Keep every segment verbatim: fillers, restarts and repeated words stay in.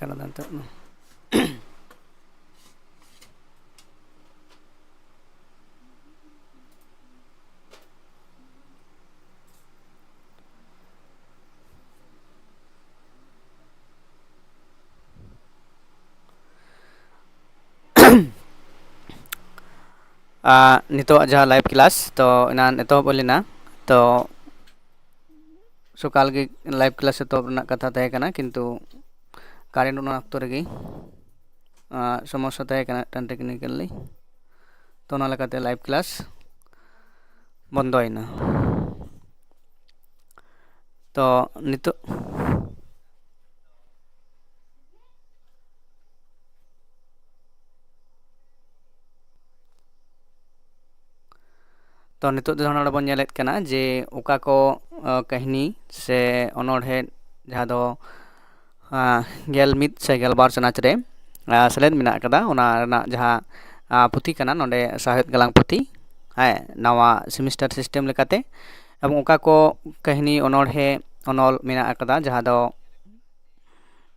ᱠᱟᱱᱟ ᱱᱤᱛᱚᱜ ᱫᱚ᱾ ᱟᱨ ᱱᱤᱛᱚᱜ ᱡᱟᱦᱟᱸ live class, ᱛᱚ ᱮᱱᱟᱱ ᱮᱛᱚᱦᱚᱵ ᱦᱩᱭ ᱞᱮᱱᱟ, ᱛᱚ ᱥᱚᱠᱟᱞ ᱜᱮ live class ᱮᱛᱚᱦᱚᱵ ᱨᱮᱱᱟᱜ ᱠᱟᱛᱷᱟ ᱛᱟᱦᱮᱸ ᱠᱟᱱᱟ, ᱠᱤᱱᱛᱩ current ᱚᱱᱟ ᱚᱠᱛᱚ ᱨᱮᱜᱮ, ᱟᱸ, ᱥᱚᱢᱚᱥᱥᱟ ᱛᱟᱦᱮᱸ ᱠᱟᱱᱟ ᱢᱤᱫᱴᱟᱝ technically, ᱛᱚ ᱚᱱᱟ ᱞᱮᱠᱟᱛᱮ live class ᱵᱚᱱᱫᱚᱭᱮᱱᱟ᱾ ᱛᱚ ᱱᱤᱛᱚᱜ ᱛᱚ ᱱᱤᱛᱚᱜ ᱫᱚ ᱱᱚᱰᱮ ᱵᱚᱱ ᱧᱮᱞᱮᱫ ᱠᱟᱱᱟ ᱡᱮ ᱚᱠᱟ ᱠᱚ, ᱟᱸ, ᱠᱟᱹᱦᱱᱤ ᱥᱮ ᱚᱱᱚᱬᱦᱮ ᱡᱟᱦᱟᱸ ᱫᱚ, ᱟᱸ, ᱜᱮᱞ ᱢᱤᱫ ᱥᱮ ᱜᱮᱞ ᱵᱟᱨ ᱪᱟᱱᱟᱪ ᱨᱮ, ᱟᱸ, ᱥᱮᱞᱮᱫ ᱢᱮᱱᱟᱜ ᱟᱠᱟᱫᱟ, ᱚᱱᱟ ᱨᱮᱱᱟᱜ ᱡᱟᱦᱟᱸ, ᱟᱸ, ᱯᱩᱛᱷᱤ ᱠᱟᱱᱟ ᱱᱚᱰᱮ ᱥᱟᱶᱦᱮᱫ ᱜᱟᱞᱟᱝ ᱯᱩᱛᱷᱤ, ᱦᱮᱸ, ᱱᱟᱣᱟ semester system ᱞᱮᱠᱟᱛᱮ, ᱮᱵᱚᱝ ᱚᱠᱟ ᱠᱚ ᱠᱟᱹᱦᱱᱤ, ᱚᱱᱚᱬᱦᱮ, ᱚᱱᱚᱞ ᱢᱮᱱᱟᱜ ᱟᱠᱟᱫᱟ ᱡᱟᱦᱟᱸ ᱫᱚ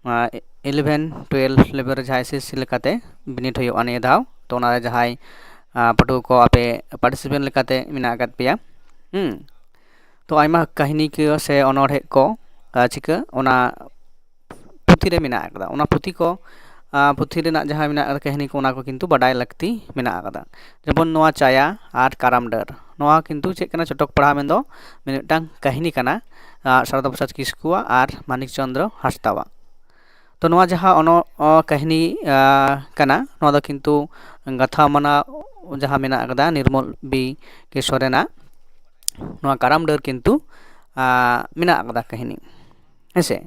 ᱟᱸ, eleven twelve level ᱨᱮ ᱡᱟᱦᱟᱸ S S C ᱞᱮᱠᱟᱛᱮ ᱵᱤᱱᱤᱰ ᱦᱩᱭᱩᱜᱼᱟ ᱱᱤᱭᱟᱹ ᱫᱷᱟᱣ, ᱛᱚ ᱚᱱᱟᱨᱮ ᱡᱟᱦᱟᱸᱭ, ᱟᱸ, ᱯᱟᱹᱴᱷᱩᱣᱟᱹ ᱠᱚ ᱟᱯᱮ participant ᱞᱮᱠᱟᱛᱮ ᱢᱮᱱᱟᱜ ᱟᱠᱟᱫ ᱯᱮᱭᱟ᱾ ᱦᱩᱸ᱾ ᱛᱚ ᱟᱭᱢᱟ ᱠᱟᱹᱦᱱᱤ ᱠᱚ ᱥᱮ ᱚᱱᱚᱬᱦᱮ ᱠᱚ, ᱟᱸ, ᱪᱤᱠᱟᱹ ᱚᱱᱟ ᱯᱩᱛᱷᱤ ᱨᱮ ᱢᱮᱱᱟᱜ ᱟᱠᱟᱫᱟ᱾ ᱚᱱᱟ ᱯᱩᱛᱷᱤ ᱠᱚ, ᱟᱸ, ᱯᱩᱛᱷᱤ ᱨᱮᱱᱟᱜ ᱡᱟᱦᱟᱸ ᱢᱮᱱᱟᱜ ᱟᱠᱟᱫᱟ ᱠᱟᱹᱦᱱᱤ ᱠᱚ, ᱚᱱᱟ ᱠᱚ ᱠᱤᱱᱛᱩ ᱵᱟᱰᱟᱭ ᱞᱟᱹᱠᱛᱤ ᱢᱮᱱᱟᱜ ᱟᱠᱟᱫᱟ᱾ ᱡᱮᱢᱚᱱ ᱱᱚᱣᱟ ᱪᱟᱭᱟ ᱟᱨ ᱠᱟᱨᱟᱢ ᱰᱟᱹᱨ, ᱱᱚᱣᱟ ᱠᱤᱱᱛᱩ ᱪᱮᱫ ᱠᱟᱱᱟ? ᱪᱚᱴᱚᱠ ᱯᱟᱲᱦᱟᱣ ᱢᱮᱱᱫᱚ ᱢᱤᱫᱴᱟᱝ ᱠᱟᱹᱦᱱᱤ ᱠᱟᱱᱟ, ᱟᱸ, ᱥᱟᱨᱚᱫᱟ ᱯᱨᱚᱥᱟᱫᱽ ᱠᱤᱥᱠᱩᱣᱟᱜ ᱟᱨ ᱢᱟᱱᱤᱠ ᱪᱚᱸᱫᱽᱨᱚ ᱦᱟᱸᱥᱫᱟᱣᱟᱜ᱾ ᱛᱚ ᱱᱚᱣᱟ ᱡᱟᱦᱟᱸ ᱚᱱᱚ-, ᱚ, ᱠᱟᱹᱦᱱᱤ, ᱟᱸ, ᱠᱟᱱᱟ, ᱱᱚᱣᱟ ᱫᱚ ᱠᱤᱱᱛᱩ ᱜᱟᱛᱷᱟᱣ ᱢᱟᱱᱟ ᱡᱟᱦᱟᱸ ᱢᱮᱱᱟᱜ ᱟᱠᱟᱫᱟ ᱱᱤᱨᱢᱚᱞ ᱵᱤ ᱠᱮ ᱥᱚᱨᱮᱱᱟᱜ, ᱱᱚᱣᱟ ᱠᱟᱨᱟᱢ ᱰᱟᱹᱨ ᱠᱤᱱᱛᱩ, ᱟᱸ, ᱢᱮᱱᱟᱜ ᱟᱠᱟᱫᱟ ᱠᱟᱹᱦᱱᱤ, ᱦᱮᱸᱥᱮ᱾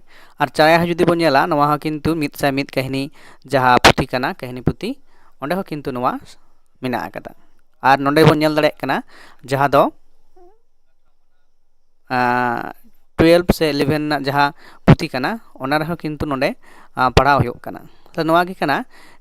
ᱟᱨ ᱪᱟᱭᱟ ᱦᱚᱸ ᱡᱩᱫᱤ ᱵᱚᱱ ᱧᱮᱞᱟ, ᱱᱚᱣᱟ ᱦᱚᱸ ᱠᱤᱱᱛᱩ ᱢᱤᱫ ᱥᱟᱭ ᱢᱤᱫ ᱠᱟᱹᱦᱱᱤ ᱡᱟᱦᱟᱸ ᱯᱩᱛᱷᱤ ᱠᱟᱱᱟ, ᱠᱟᱹᱦᱱᱤ ᱯᱩᱛᱷᱤ, ᱚᱸᱰᱮ ᱦᱚᱸ ᱠᱤᱱᱛᱩ ᱱᱚᱣᱟ ᱢᱮᱱᱟᱜ ᱟᱠᱟᱫᱟ᱾ ᱟᱨ ᱱᱚᱰᱮ ᱵᱚᱱ ᱧᱮᱞ ᱫᱟᱲᱮᱭᱟᱜ ᱠᱟᱱᱟ ᱡᱟᱦᱟᱸ ᱫᱚ, ᱟᱸ, twelve ᱥᱮ eleven ᱨᱮᱱᱟᱜ ᱡᱟᱦᱟᱸ ᱯᱩᱛᱷᱤ ᱠᱟᱱᱟ, ᱚᱱᱟ ᱨᱮᱦᱚᱸ ᱠᱤᱱᱛᱩ ᱱᱚᱰᱮ, ᱟᱸ, ᱯᱟᱲᱦᱟᱣ ᱦᱩᱭᱩᱜ ᱠᱟᱱᱟ᱾ ᱛᱚ ᱱᱚᱣᱟ ᱜᱮ ᱠᱟᱱᱟ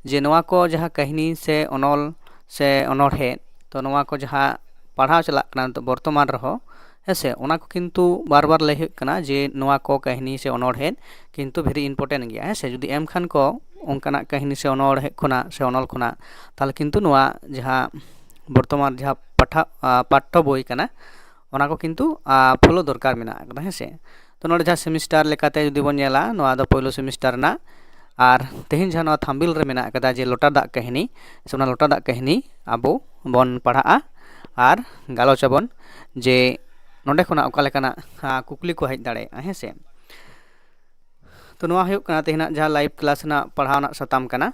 ᱡᱮ ᱱᱚᱣᱟ ᱠᱚ ᱡᱟᱦᱟᱸ ᱠᱟᱹᱦᱱᱤ ᱥᱮ ᱚᱱᱚᱞ ᱥᱮ ᱚᱱᱚᱬᱦᱮ, ᱛᱚ ᱱᱚᱣᱟ ᱠᱚ ᱡᱟᱦᱟᱸ ᱯᱟᱲᱦᱟᱣ ᱪᱟᱞᱟᱜ ᱠᱟᱱᱟ ᱱᱤᱛᱚᱜ ᱵᱚᱨᱛᱚᱢᱟᱱ ᱨᱮᱦᱚᱸ, ᱦᱮᱸ ᱥᱮ, ᱚᱱᱟ ᱠᱚ ᱠᱤᱱᱛᱩ ᱵᱟᱨ ᱵᱟᱨ ᱞᱟᱹᱭ ᱦᱩᱭᱩᱜ ᱠᱟᱱᱟ ᱡᱮ ᱱᱚᱣᱟ ᱠᱚ ᱠᱟᱹᱦᱱᱤ ᱥᱮ ᱚᱱᱚᱬᱦᱮ ᱠᱤᱱᱛᱩ very important ᱜᱮᱭᱟ᱾ ᱦᱮᱸ ᱥᱮ, ᱡᱩᱫᱤ ᱮᱢ ᱠᱷᱟᱱ ᱠᱚ ᱚᱱᱠᱟᱱᱟᱜ ᱠᱟᱹᱦᱱᱤ ᱥᱮ ᱚᱱᱚᱬᱦᱮ ᱠᱷᱚᱱᱟᱜ ᱥᱮ ᱚᱱᱚᱞ ᱠᱷᱚᱱᱟᱜ, ᱛᱟᱦᱚᱞᱮ ᱠᱤᱱᱛᱩ ᱱᱚᱣᱟ ᱡᱟᱦᱟᱸ ᱵᱚᱨᱛᱚᱢᱟᱱ ᱡᱟᱦᱟᱸ ᱯᱟᱴᱷᱟ ᱯᱟᱴᱷᱚ ᱵᱳᱭ ᱠᱟᱱᱟ, ᱚᱱᱟ ᱠᱚ ᱠᱤᱱᱛᱩ ᱯᱷᱳᱞᱳ ᱫᱚᱨᱠᱟᱨ ᱢᱮᱱᱟᱜ ᱟᱠᱟᱫᱟ᱾ ᱦᱮᱸ ᱥᱮ, ᱛᱚ ᱱᱚᱰᱮ ᱡᱟᱦᱟᱸ ᱥᱮᱢᱤᱥᱴᱟᱨ ᱞᱮᱠᱟᱛᱮ ᱡᱩᱫᱤ ᱵᱚᱱ ᱧᱮᱞᱟ, ᱱᱚᱣᱟ ᱫᱚ ᱯᱳᱭᱞᱳ ᱥᱮᱢᱤᱥᱴᱟᱨ ᱨᱮᱱᱟᱜ᱾ ᱟᱨ ᱛᱮᱦᱮᱧ ᱡᱟᱦᱟᱸ ᱱᱚᱣᱟ ᱛᱷᱟᱢᱵᱤᱞ ᱨᱮ ᱢᱮᱱᱟᱜ ᱟᱠᱟᱫᱟ ᱡᱮ ᱞᱚᱴᱟ ᱫᱟᱜ ᱠᱟᱹᱦᱱᱤ, ᱥᱮ ᱚᱱᱟ ᱞᱚᱴᱟ ᱫᱟᱜ ᱠᱟᱹᱦᱱᱤ ᱟᱵᱚ ᱵᱚᱱ ᱯᱟᱲᱦᱟᱜᱼᱟ ᱟᱨ ᱜᱟᱞᱚᱪ ᱟᱵᱚᱱ ᱡᱮ ᱱᱚᱰᱮ ᱠᱷᱚᱱᱟᱜ ᱚᱠᱟ ᱞᱮᱠᱟᱱᱟᱜ ᱠᱩᱠᱞᱤ ᱠᱚ ᱦᱮᱡ ᱫᱟᱲᱮᱭᱟᱜᱼᱟ᱾ ᱦᱮᱸ ᱥᱮ, ᱛᱚ ᱱᱚᱣᱟ ᱦᱩᱭᱩᱜ ᱠᱟᱱᱟ ᱛᱮᱦᱮᱧᱟᱜ ᱡᱟᱦᱟᱸ ᱞᱟᱭᱤᱵᱷ ᱠᱞᱟᱥ ᱨᱮᱱᱟᱜ ᱯᱟᱲᱦᱟᱣ ᱨᱮᱱᱟᱜ ᱥᱟᱛᱟᱢ ᱠᱟᱱᱟ᱾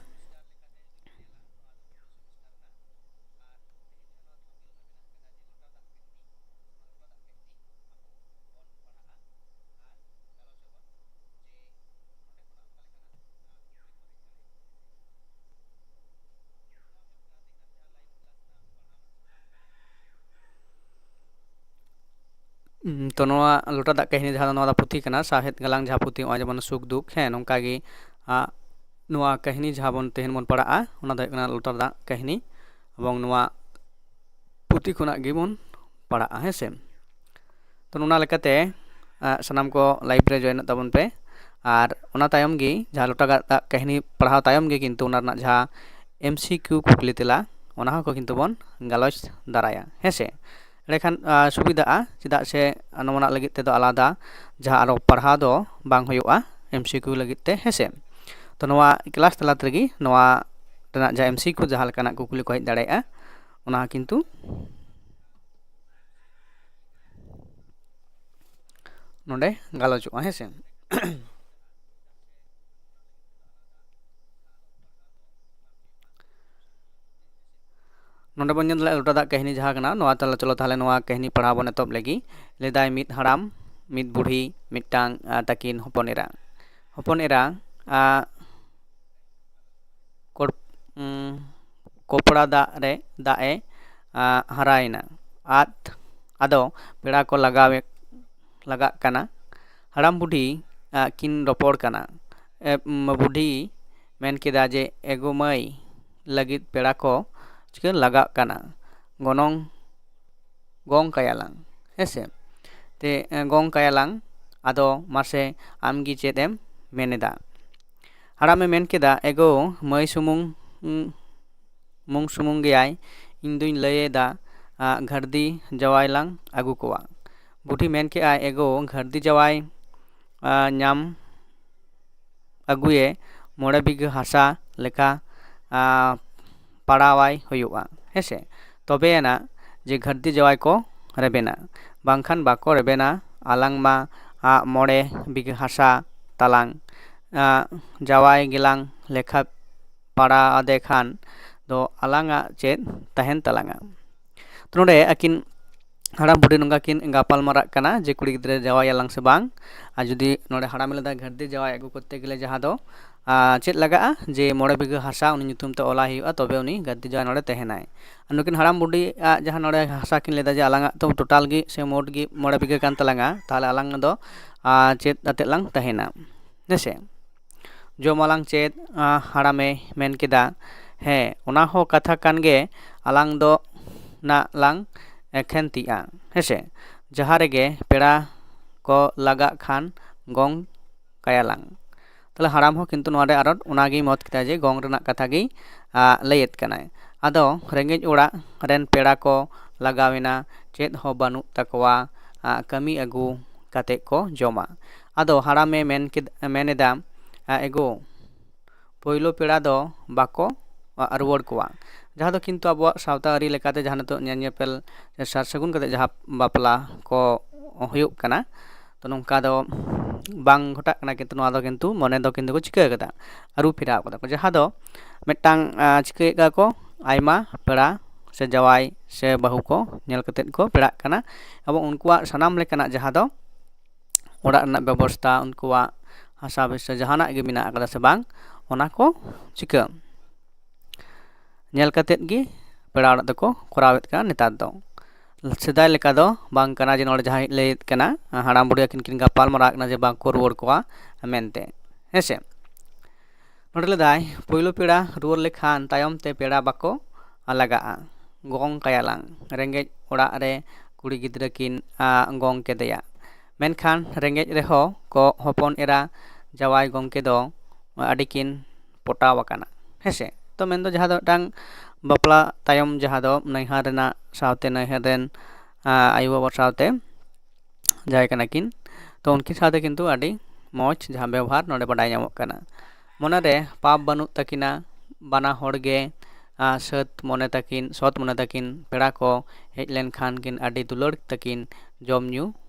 ᱛᱚ ᱱᱚᱣᱟ ᱞᱚᱴᱟ ᱫᱟᱜ ᱠᱟᱹᱦᱱᱤ ᱡᱟᱦᱟᱸ ᱫᱚ ᱱᱚᱣᱟ ᱫᱚ ᱯᱩᱛᱷᱤ ᱠᱟᱱᱟ, ᱥᱟᱶᱦᱮᱫ ᱜᱟᱞᱟᱝ ᱡᱟᱦᱟᱸ ᱯᱩᱛᱷᱤ, ᱱᱚᱜᱼᱚᱭ ᱡᱮᱢᱚᱱ ᱥᱩᱠ ᱫᱩᱠ, ᱦᱮᱸ, ᱱᱚᱝᱠᱟ ᱜᱮ ᱱᱚᱣᱟ ᱠᱟᱹᱦᱱᱤ ᱡᱟᱦᱟᱸ ᱵᱚᱱ ᱛᱮᱦᱮᱧ ᱵᱚᱱ ᱯᱟᱲᱦᱟᱜᱼᱟ, ᱚᱱᱟ ᱫᱚ ᱦᱩᱭᱩᱜ ᱠᱟᱱᱟ ᱞᱚᱴᱟ ᱫᱟᱜ ᱠᱟᱹᱦᱱᱤ᱾ ᱮᱵᱚᱝ ᱱᱚᱣᱟ ᱯᱩᱛᱷᱤ ᱠᱷᱚᱱᱟᱜ ᱜᱮᱵᱚᱱ ᱯᱟᱲᱦᱟᱜᱼᱟ᱾ ᱦᱮᱸ ᱥᱮ, ᱛᱚ ᱚᱱᱟ ᱞᱮᱠᱟᱛᱮ ᱥᱟᱱᱟᱢ ᱠᱚ ᱞᱟᱭᱤᱵᱷ ᱨᱮ ᱡᱚᱭᱮᱱᱚᱜ ᱛᱟᱵᱚᱱ ᱯᱮ᱾ ᱟᱨ ᱚᱱᱟ ᱛᱟᱭᱚᱢ ᱜᱮ ᱡᱟᱦᱟᱸ ᱞᱚᱴᱟ ᱫᱟᱜ ᱠᱟᱹᱦᱱᱤ ᱯᱟᱲᱦᱟᱣ ᱛᱟᱭᱚᱢ ᱜᱮ ᱠᱤᱱᱛᱩ ᱚᱱᱟ ᱨᱮᱱᱟᱜ ᱡᱟᱦᱟᱸ ᱮᱢ ᱥᱤ ᱠᱤᱭᱩ ᱠᱩᱠᱞᱤ ᱛᱮᱞᱟ, ᱚᱱᱟ ᱦᱚᱸ ᱠᱤᱱᱛᱩ ᱵᱚᱱ ᱜᱟᱞᱚᱪ ᱫᱟᱨᱟᱭᱟ᱾ ᱦᱮᱸ ᱥᱮ, ᱮᱸᱰᱮᱠᱷᱟᱱ ᱥᱩᱵᱤᱫᱷᱟᱜᱼᱟ, ᱪᱮᱫᱟᱜ ᱥᱮ ᱱᱚᱣᱟ ᱞᱟᱹᱜᱤᱫ ᱛᱮᱫᱚ ᱟᱞᱟᱫᱟ ᱡᱟᱦᱟᱸ ᱟᱨᱚ ᱯᱟᱲᱦᱟᱣ ᱫᱚ ᱵᱟᱝ ᱦᱩᱭᱩᱜᱼᱟ ᱮᱢ ᱥᱤ ᱠᱤᱭᱩ ᱞᱟᱹᱜᱤᱫ ᱛᱮ᱾ ᱦᱮᱸ ᱥᱮ, ᱛᱚ ᱱᱚᱣᱟ ᱠᱞᱟᱥ ᱛᱟᱞᱟ ᱨᱮᱜᱮ ᱱᱚᱣᱟ ᱨᱮᱱᱟᱜ ᱡᱟᱦᱟᱸ ᱮᱢ ᱥᱤ ᱠᱤᱭᱩ ᱡᱟᱦᱟᱸ ᱞᱮᱠᱟᱱᱟᱜ ᱠᱩᱠᱞᱤ ᱠᱚ ᱦᱮᱡ ᱫᱟᱲᱮᱭᱟᱜᱼᱟ, ᱚᱱᱟ ᱠᱤᱱᱛᱩ ᱱᱚᱰᱮ ᱜᱟᱞᱚᱪᱚᱜᱼᱟ᱾ ᱦᱮᱸ ᱥᱮ, ᱱᱚᱰᱮ ᱵᱚᱱ ᱧᱮᱞ ᱫᱟᱲᱮᱭᱟᱜᱼᱟ ᱞᱚᱴᱟ ᱫᱟᱜ ᱠᱟᱹᱦᱱᱤ ᱡᱟᱦᱟᱸ ᱠᱟᱱᱟ, ᱱᱚᱣᱟ ᱛᱟᱦᱚᱞᱮ ᱪᱚᱞᱚ ᱛᱟᱦᱚᱞᱮ ᱱᱚᱣᱟ ᱠᱟᱹᱦᱱᱤ ᱯᱟᱲᱦᱟᱣ ᱵᱚᱱ ᱮᱛᱚᱦᱚᱵ ᱞᱮᱜᱮ᱾ ᱞᱟᱹᱭᱫᱟᱭ, ᱢᱤᱫ ᱦᱟᱲᱟᱢ, ᱢᱤᱫ ᱵᱩᱲᱦᱤ, ᱢᱤᱫᱴᱟᱝ ᱛᱟᱹᱠᱤᱱ ᱦᱚᱯᱚᱱ ᱮᱨᱟ᱾ ᱦᱚᱯᱚᱱ ᱮᱨᱟ ᱠᱚᱲ-, ᱠᱚᱯᱲᱟ ᱫᱟᱜ ᱨᱮ, ᱫᱟᱜ ᱮ ᱦᱟᱨᱟᱭᱮᱱᱟ᱾ ᱟᱫ ᱟᱫᱚ ᱯᱮᱲᱟ ᱠᱚ ᱞᱟᱜᱟᱣᱮ ᱞᱟᱜᱟᱜ ᱠᱟᱱᱟ᱾ ᱦᱟᱲᱟᱢ ᱵᱩᱰᱷᱤ ᱠᱤᱱ ᱨᱚᱯᱚᱲ ᱠᱟᱱᱟ᱾ ᱵᱩᱰᱷᱤ ᱢᱮᱱ ᱠᱮᱫᱟ ᱡᱮ, ᱮᱜᱳ ᱢᱟᱹᱭ, ᱞᱟᱹᱜᱤᱫ ᱯᱮᱲᱟ ᱠᱚ ᱪᱤᱠᱟᱹ ᱞᱟᱜᱟᱜ ᱠᱟᱱᱟ, ᱜᱚᱱᱚᱝ ᱜᱚᱝ ᱠᱟᱭᱟᱞᱟᱝ᱾ ᱦᱮᱸ ᱥᱮ, ᱛᱮ ᱜᱚᱝ ᱠᱟᱭᱟᱞᱟᱝ᱾ ᱟᱫᱚ ᱢᱟᱥᱮ ᱟᱢᱜᱮ ᱪᱮᱫ ᱮᱢ ᱢᱮᱱᱮᱫᱟ? ᱦᱟᱲᱟᱢᱮ ᱢᱮᱱ ᱠᱮᱫᱟ, ᱮᱜᱳ, ᱢᱟᱹᱭ ᱥᱩᱢᱩᱝ ᱢᱩᱝ ᱥᱩᱢᱩᱝ ᱜᱮᱭᱟᱭ᱾ ᱤᱧ ᱫᱩᱧ ᱞᱟᱹᱭᱮᱫᱟ, ᱜᱷᱟᱹᱨᱫᱤ ᱡᱟᱶᱟᱭ ᱞᱟᱝ ᱟᱹᱜᱩ ᱠᱚᱣᱟ᱾ ᱵᱩᱰᱷᱤ ᱢᱮᱱ ᱠᱮᱜᱼᱟᱭ, ᱮᱜᱳ, ᱜᱷᱟᱹᱨᱫᱤ ᱡᱟᱶᱟᱭ ᱧᱟᱢ ᱟᱹᱜᱩᱭᱮ ᱢᱚᱬᱮ ᱵᱤᱜᱷᱟᱹ ᱦᱟᱥᱟ ᱞᱮᱠᱟ ᱯᱟᱲᱟᱣᱟᱭ ᱦᱩᱭᱩᱜᱼᱟ, ᱦᱮᱸᱥᱮ? ᱛᱚᱵᱮᱭᱟᱱᱟᱜ ᱡᱮ ᱜᱷᱟᱹᱨᱫᱤ ᱡᱟᱶᱟᱭ ᱠᱚ ᱨᱮᱵᱮᱱᱟ, ᱵᱟᱝᱠᱷᱟᱱ ᱵᱟᱠᱚ ᱨᱮᱵᱮᱱᱟ᱾ ᱟᱞᱟᱝ ᱢᱟ ᱢᱚᱬᱮ ᱵᱤᱜᱷᱟᱹ ᱦᱟᱥᱟ ᱛᱟᱞᱟᱝ, ᱡᱟᱶᱟᱭ ᱜᱮᱞᱟᱝ ᱞᱮᱠᱷᱟ ᱯᱟᱲᱟᱣ ᱟᱫᱮ ᱠᱷᱟᱱ ᱫᱚ ᱟᱞᱟᱝᱟᱜ ᱪᱮᱫ ᱛᱟᱦᱮᱱ ᱛᱟᱞᱟᱝᱟ? ᱛᱚ ᱱᱚᱰᱮ ᱟᱹᱠᱤᱱ ᱦᱟᱲᱟᱢ ᱵᱩᱰᱷᱤ ᱱᱚᱝᱠᱟ ᱠᱤᱱ ᱜᱟᱯᱟᱞ ᱢᱟᱨᱟᱜ ᱠᱟᱱᱟ ᱡᱮ ᱠᱩᱲᱤ ᱜᱤᱫᱽᱨᱟᱹ ᱡᱟᱶᱟᱭᱟᱞᱟᱝ ᱥᱮ ᱵᱟᱝ᱾ ᱟᱨ ᱡᱩᱫᱤ ᱱᱚᱰᱮ ᱦᱟᱲᱟᱢᱮ ᱞᱟᱹᱭᱫᱟ ᱜᱷᱟᱹᱨᱫᱤ ᱡᱟᱶᱟᱭ ᱟᱹᱜᱩ ᱠᱚᱨᱛᱮ ᱜᱮᱞᱮ ᱡᱟᱦᱟᱸ ᱫᱚ ᱪᱮᱫ ᱞᱟᱜᱟᱜᱼᱟ, ᱡᱮ ᱢᱚᱬᱮ ᱵᱤᱜᱷᱟᱹ ᱦᱟᱥᱟ ᱩᱱᱤ ᱧᱩᱛᱩᱢ ᱛᱮ ᱚᱞᱟᱭ ᱦᱩᱭᱩᱜᱼᱟ, ᱛᱚᱵᱮ ᱩᱱᱤ ᱜᱷᱟᱹᱨᱫᱤ ᱡᱟᱶᱟᱭ ᱱᱚᱰᱮ ᱛᱟᱦᱮᱱᱟᱭ᱾ ᱟᱨ ᱱᱩᱠᱤᱱ ᱦᱟᱲᱟᱢ ᱵᱩᱰᱷᱤᱭᱟᱜ ᱡᱟᱦᱟᱸ ᱱᱚᱰᱮ ᱦᱟᱥᱟ ᱠᱤᱱ ᱞᱟᱹᱭᱫᱟ ᱡᱮ ᱟᱞᱟᱝᱟᱜ ᱛᱚ ᱴᱳᱴᱟᱞ ᱜᱮ ᱥᱮ ᱢᱳᱴ ᱜᱮ ᱢᱚᱬᱮ ᱵᱤᱜᱷᱟᱹ ᱠᱟᱱ ᱛᱟᱞᱟᱝᱟ, ᱛᱟᱦᱚᱞᱮ ᱟᱞᱟᱝ ᱫᱚ ᱪᱮᱫ ᱟᱛᱮᱫ ᱞᱟᱝ ᱛᱟᱦᱮᱱᱟ, ᱦᱮᱸᱥᱮ? ᱡᱚᱢᱟᱞᱟᱝ ᱪᱮᱫ? ᱦᱟᱲᱟᱢᱮ ᱢᱮᱱ ᱠᱮᱫᱟ, ᱦᱮᱸ, ᱚᱱᱟ ᱦᱚᱸ ᱠᱟᱛᱷᱟ ᱠᱟᱱ ᱜᱮ, ᱟᱞᱟᱝ ᱫᱚ ᱱᱟᱜ ᱞᱟᱝ ᱮᱠᱷᱮᱱ ᱛᱤᱜᱼᱟ, ᱦᱮᱸᱥᱮ? ᱡᱟᱦᱟᱸ ᱨᱮᱜᱮ ᱯᱮᱲᱟ ᱠᱚ ᱞᱟᱜᱟᱜ ᱠᱷᱟᱱ ᱜᱚᱝ ᱠᱟᱭᱟᱞᱟᱝ᱾ ᱛᱟᱦᱞᱮ ᱦᱟᱲᱟᱢ ᱦᱚᱸ ᱠᱤᱱᱛᱩ ᱱᱚᱣᱟ ᱨᱮ ᱟᱨᱚ ᱚᱱᱟᱜᱮᱭ ᱢᱚᱛ ᱠᱮᱫᱟ ᱡᱮ ᱜᱚᱝ ᱨᱮᱱᱟᱜ ᱠᱟᱛᱷᱟ ᱜᱮᱭ ᱞᱟᱹᱭᱮᱫ ᱠᱟᱱᱟᱭ᱾ ᱟᱫᱚ ᱨᱮᱸᱜᱮᱡ ᱚᱲᱟᱜ ᱨᱮᱱ ᱯᱮᱲᱟ ᱠᱚ ᱞᱟᱜᱟᱣᱮᱱᱟ, ᱪᱮᱫ ᱦᱚᱸ ᱵᱟᱹᱱᱩᱜ ᱛᱟᱠᱚᱣᱟ, ᱠᱟᱹᱢᱤ ᱟᱹᱜᱩ ᱠᱟᱛᱮ ᱠᱚ ᱡᱚᱢᱟ᱾ ᱟᱫᱚ ᱦᱟᱲᱟᱢᱮ ᱢᱮᱱ ᱠᱮᱫ ᱢᱮᱱ ᱮᱫᱟ, ᱮᱜᱳ, ᱯᱳᱭᱞᱳ ᱯᱮᱲᱟ ᱫᱚ ᱵᱟᱠᱚ ᱨᱩᱣᱟᱹᱲ ᱠᱚᱣᱟ, ᱡᱟᱦᱟᱸ ᱫᱚ ᱠᱤᱱᱛᱩ ᱟᱵᱚᱣᱟᱜ ᱥᱟᱶᱛᱟ ᱟᱹᱨᱤ ᱞᱮᱠᱟᱛᱮ ᱡᱟᱦᱟᱸ ᱱᱤᱛᱚᱜ ᱧᱮᱞ ᱧᱮᱯᱮᱞ ᱥᱟᱨ ᱥᱟᱹᱜᱩᱱ ᱠᱟᱛᱮ ᱡᱟᱦᱟᱸ ᱵᱟᱯᱞᱟ ᱠᱚ ᱦᱩᱭᱩᱜ ᱠᱟᱱᱟ, ᱛᱚ ᱱᱚᱝᱠᱟ ᱫᱚ ᱵᱟᱝ ᱜᱷᱚᱴᱟᱜ ᱠᱟᱱᱟ, ᱠᱤᱱᱛᱩ ᱱᱚᱣᱟ ᱫᱚ ᱠᱤᱱᱛᱩ ᱢᱚᱱᱮ ᱫᱚ ᱠᱤᱱᱛᱩ ᱠᱚ ᱪᱤᱠᱟᱹ ᱠᱟᱫᱟ, ᱟᱹᱨᱩ ᱯᱷᱮᱨᱟᱣ ᱠᱟᱫᱟ ᱠᱚ, ᱡᱟᱦᱟᱸ ᱫᱚ ᱢᱤᱫᱴᱟᱝ ᱪᱤᱠᱟᱹᱭᱮᱫ ᱠᱟᱱᱟ ᱠᱚ, ᱟᱭᱢᱟ ᱯᱮᱲᱟ ᱥᱮ ᱡᱟᱶᱟᱭ ᱥᱮ ᱵᱟᱹᱦᱩ ᱠᱚ ᱧᱮᱞ ᱠᱟᱛᱮᱫ ᱠᱚ ᱯᱮᱲᱟᱜ ᱠᱟᱱᱟ᱾ ᱮᱵᱚᱝ ᱩᱱᱠᱩᱣᱟᱜ ᱥᱟᱱᱟᱢ ᱞᱮᱠᱟᱱᱟᱜ ᱡᱟᱦᱟᱸ ᱫᱚ ᱚᱲᱟᱜ ᱨᱮᱱᱟᱜ ᱵᱮᱵᱚᱥᱛᱟ, ᱩᱱᱠᱩᱣᱟᱜ ᱦᱟᱥᱟ ᱵᱷᱤᱥᱟ ᱡᱟᱦᱟᱱᱟᱜ ᱜᱮ ᱢᱮᱱᱟᱜ ᱟᱠᱟᱫᱟ ᱥᱮ ᱵᱟᱝ, ᱚᱱᱟ ᱠᱚ ᱪᱤᱠᱟᱹ ᱧᱮᱞ ᱠᱟᱛᱮᱫ ᱜᱮ ᱯᱮᱲᱟ ᱚᱲᱟᱜ ᱫᱚᱠᱚ ᱠᱚᱨᱟᱣᱮᱫ ᱠᱟᱱᱟ ᱱᱮᱛᱟᱨ ᱫᱚ᱾ ᱥᱮᱫᱟᱭ ᱞᱮᱠᱟ ᱫᱚ ᱵᱟᱝ ᱠᱟᱱᱟ ᱡᱮ ᱱᱚᱰᱮ ᱡᱟᱦᱟᱸᱭ ᱞᱟᱹᱭᱮᱫ ᱠᱟᱱᱟ, ᱦᱟᱲᱟᱢ ᱵᱩᱲᱦᱤ ᱟᱹᱠᱤᱱ ᱠᱤᱱ ᱜᱟᱯᱟᱞ ᱢᱟᱨᱟᱣ ᱠᱟᱱᱟ ᱡᱮ ᱵᱟᱝ ᱠᱚ ᱨᱩᱣᱟᱹᱲ ᱠᱚᱣᱟ ᱢᱮᱱᱛᱮ, ᱦᱮᱸᱥᱮ? ᱱᱚᱰᱮ ᱞᱟᱹᱭᱫᱟᱭ, ᱯᱳᱭᱞᱳ ᱯᱮᱲᱟ ᱨᱩᱣᱟᱹᱲ ᱞᱮᱠᱷᱟᱱ ᱛᱟᱭᱚᱢ ᱛᱮ ᱯᱮᱲᱟ ᱵᱟᱠᱚ ᱞᱟᱜᱟᱜᱼᱟ᱾ ᱜᱚᱝ ᱠᱟᱭᱟᱞᱟᱝ, ᱨᱮᱸᱜᱮᱡ ᱚᱲᱟᱜ ᱨᱮ ᱠᱩᱲᱤ ᱜᱤᱫᱽᱨᱟᱹ ᱠᱤᱱ ᱟ, ᱜᱚᱝ ᱠᱮᱫᱮᱭᱟ᱾ ᱢᱮᱱᱠᱷᱟᱱ ᱨᱮᱸᱜᱮᱡ ᱨᱮᱦᱚᱸ ᱠᱚ ᱦᱚᱯᱚᱱ ᱮᱨᱟ ᱡᱟᱶᱟᱭ ᱜᱚᱢᱠᱮ ᱫᱚ ᱟᱹᱰᱤ ᱠᱤᱱ ᱯᱚᱴᱟᱣ ᱟᱠᱟᱱᱟ, ᱦᱮᱸᱥᱮ᱾ ᱛᱚ ᱢᱮᱱᱫᱚ ᱡᱟᱦᱟᱸ ᱫᱚ ᱢᱤᱫᱴᱟᱝ ᱵᱟᱯᱞᱟ ᱛᱟᱭᱚᱢ ᱡᱟᱦᱟᱸ ᱫᱚ ᱱᱟᱹᱭᱦᱟᱹᱨ ᱨᱮᱱᱟᱜ ᱥᱟᱶᱛᱮ ᱱᱟᱹᱭᱦᱟᱹᱨ ᱨᱮᱱ ᱟ, ᱟᱭᱳ ᱵᱟᱵᱟ ᱥᱟᱶᱛᱮ ᱡᱟᱦᱟᱸᱭ ᱠᱟᱱᱟ ᱠᱤᱱ, ᱛᱚ ᱩᱱᱠᱤᱱ ᱥᱟᱶᱛᱮ ᱠᱤᱱᱛᱩ ᱟᱹᱰᱤ ᱢᱚᱡᱽ ᱡᱟᱦᱟᱸ ᱵᱮᱵᱚᱦᱟᱨ ᱱᱚᱰᱮ ᱵᱟᱰᱟᱭ ᱧᱟᱢᱚᱜ ᱠᱟᱱᱟ᱾ ᱢᱚᱱᱮᱨᱮ ᱯᱟᱯ ᱵᱟᱹᱱᱩᱜ ᱛᱟᱹᱠᱤᱱᱟ, ᱵᱟᱱᱟ ᱦᱚᱲ ᱜᱮ ᱟ, ᱥᱟᱹᱛ ᱢᱚᱱᱮ ᱛᱟᱹᱠᱤᱱ, ᱥᱚᱛ ᱢᱚᱱᱮ ᱛᱟᱹᱠᱤᱱ ᱯᱮᱲᱟ ᱠᱚ ᱦᱮᱡ ᱞᱮᱱᱠᱷᱟᱱ ᱠᱤᱱ ᱟᱹᱰᱤ ᱫᱩᱞᱟᱹᱲ ᱛᱟᱹᱠᱤᱱ ᱡᱚᱢ ᱧᱩ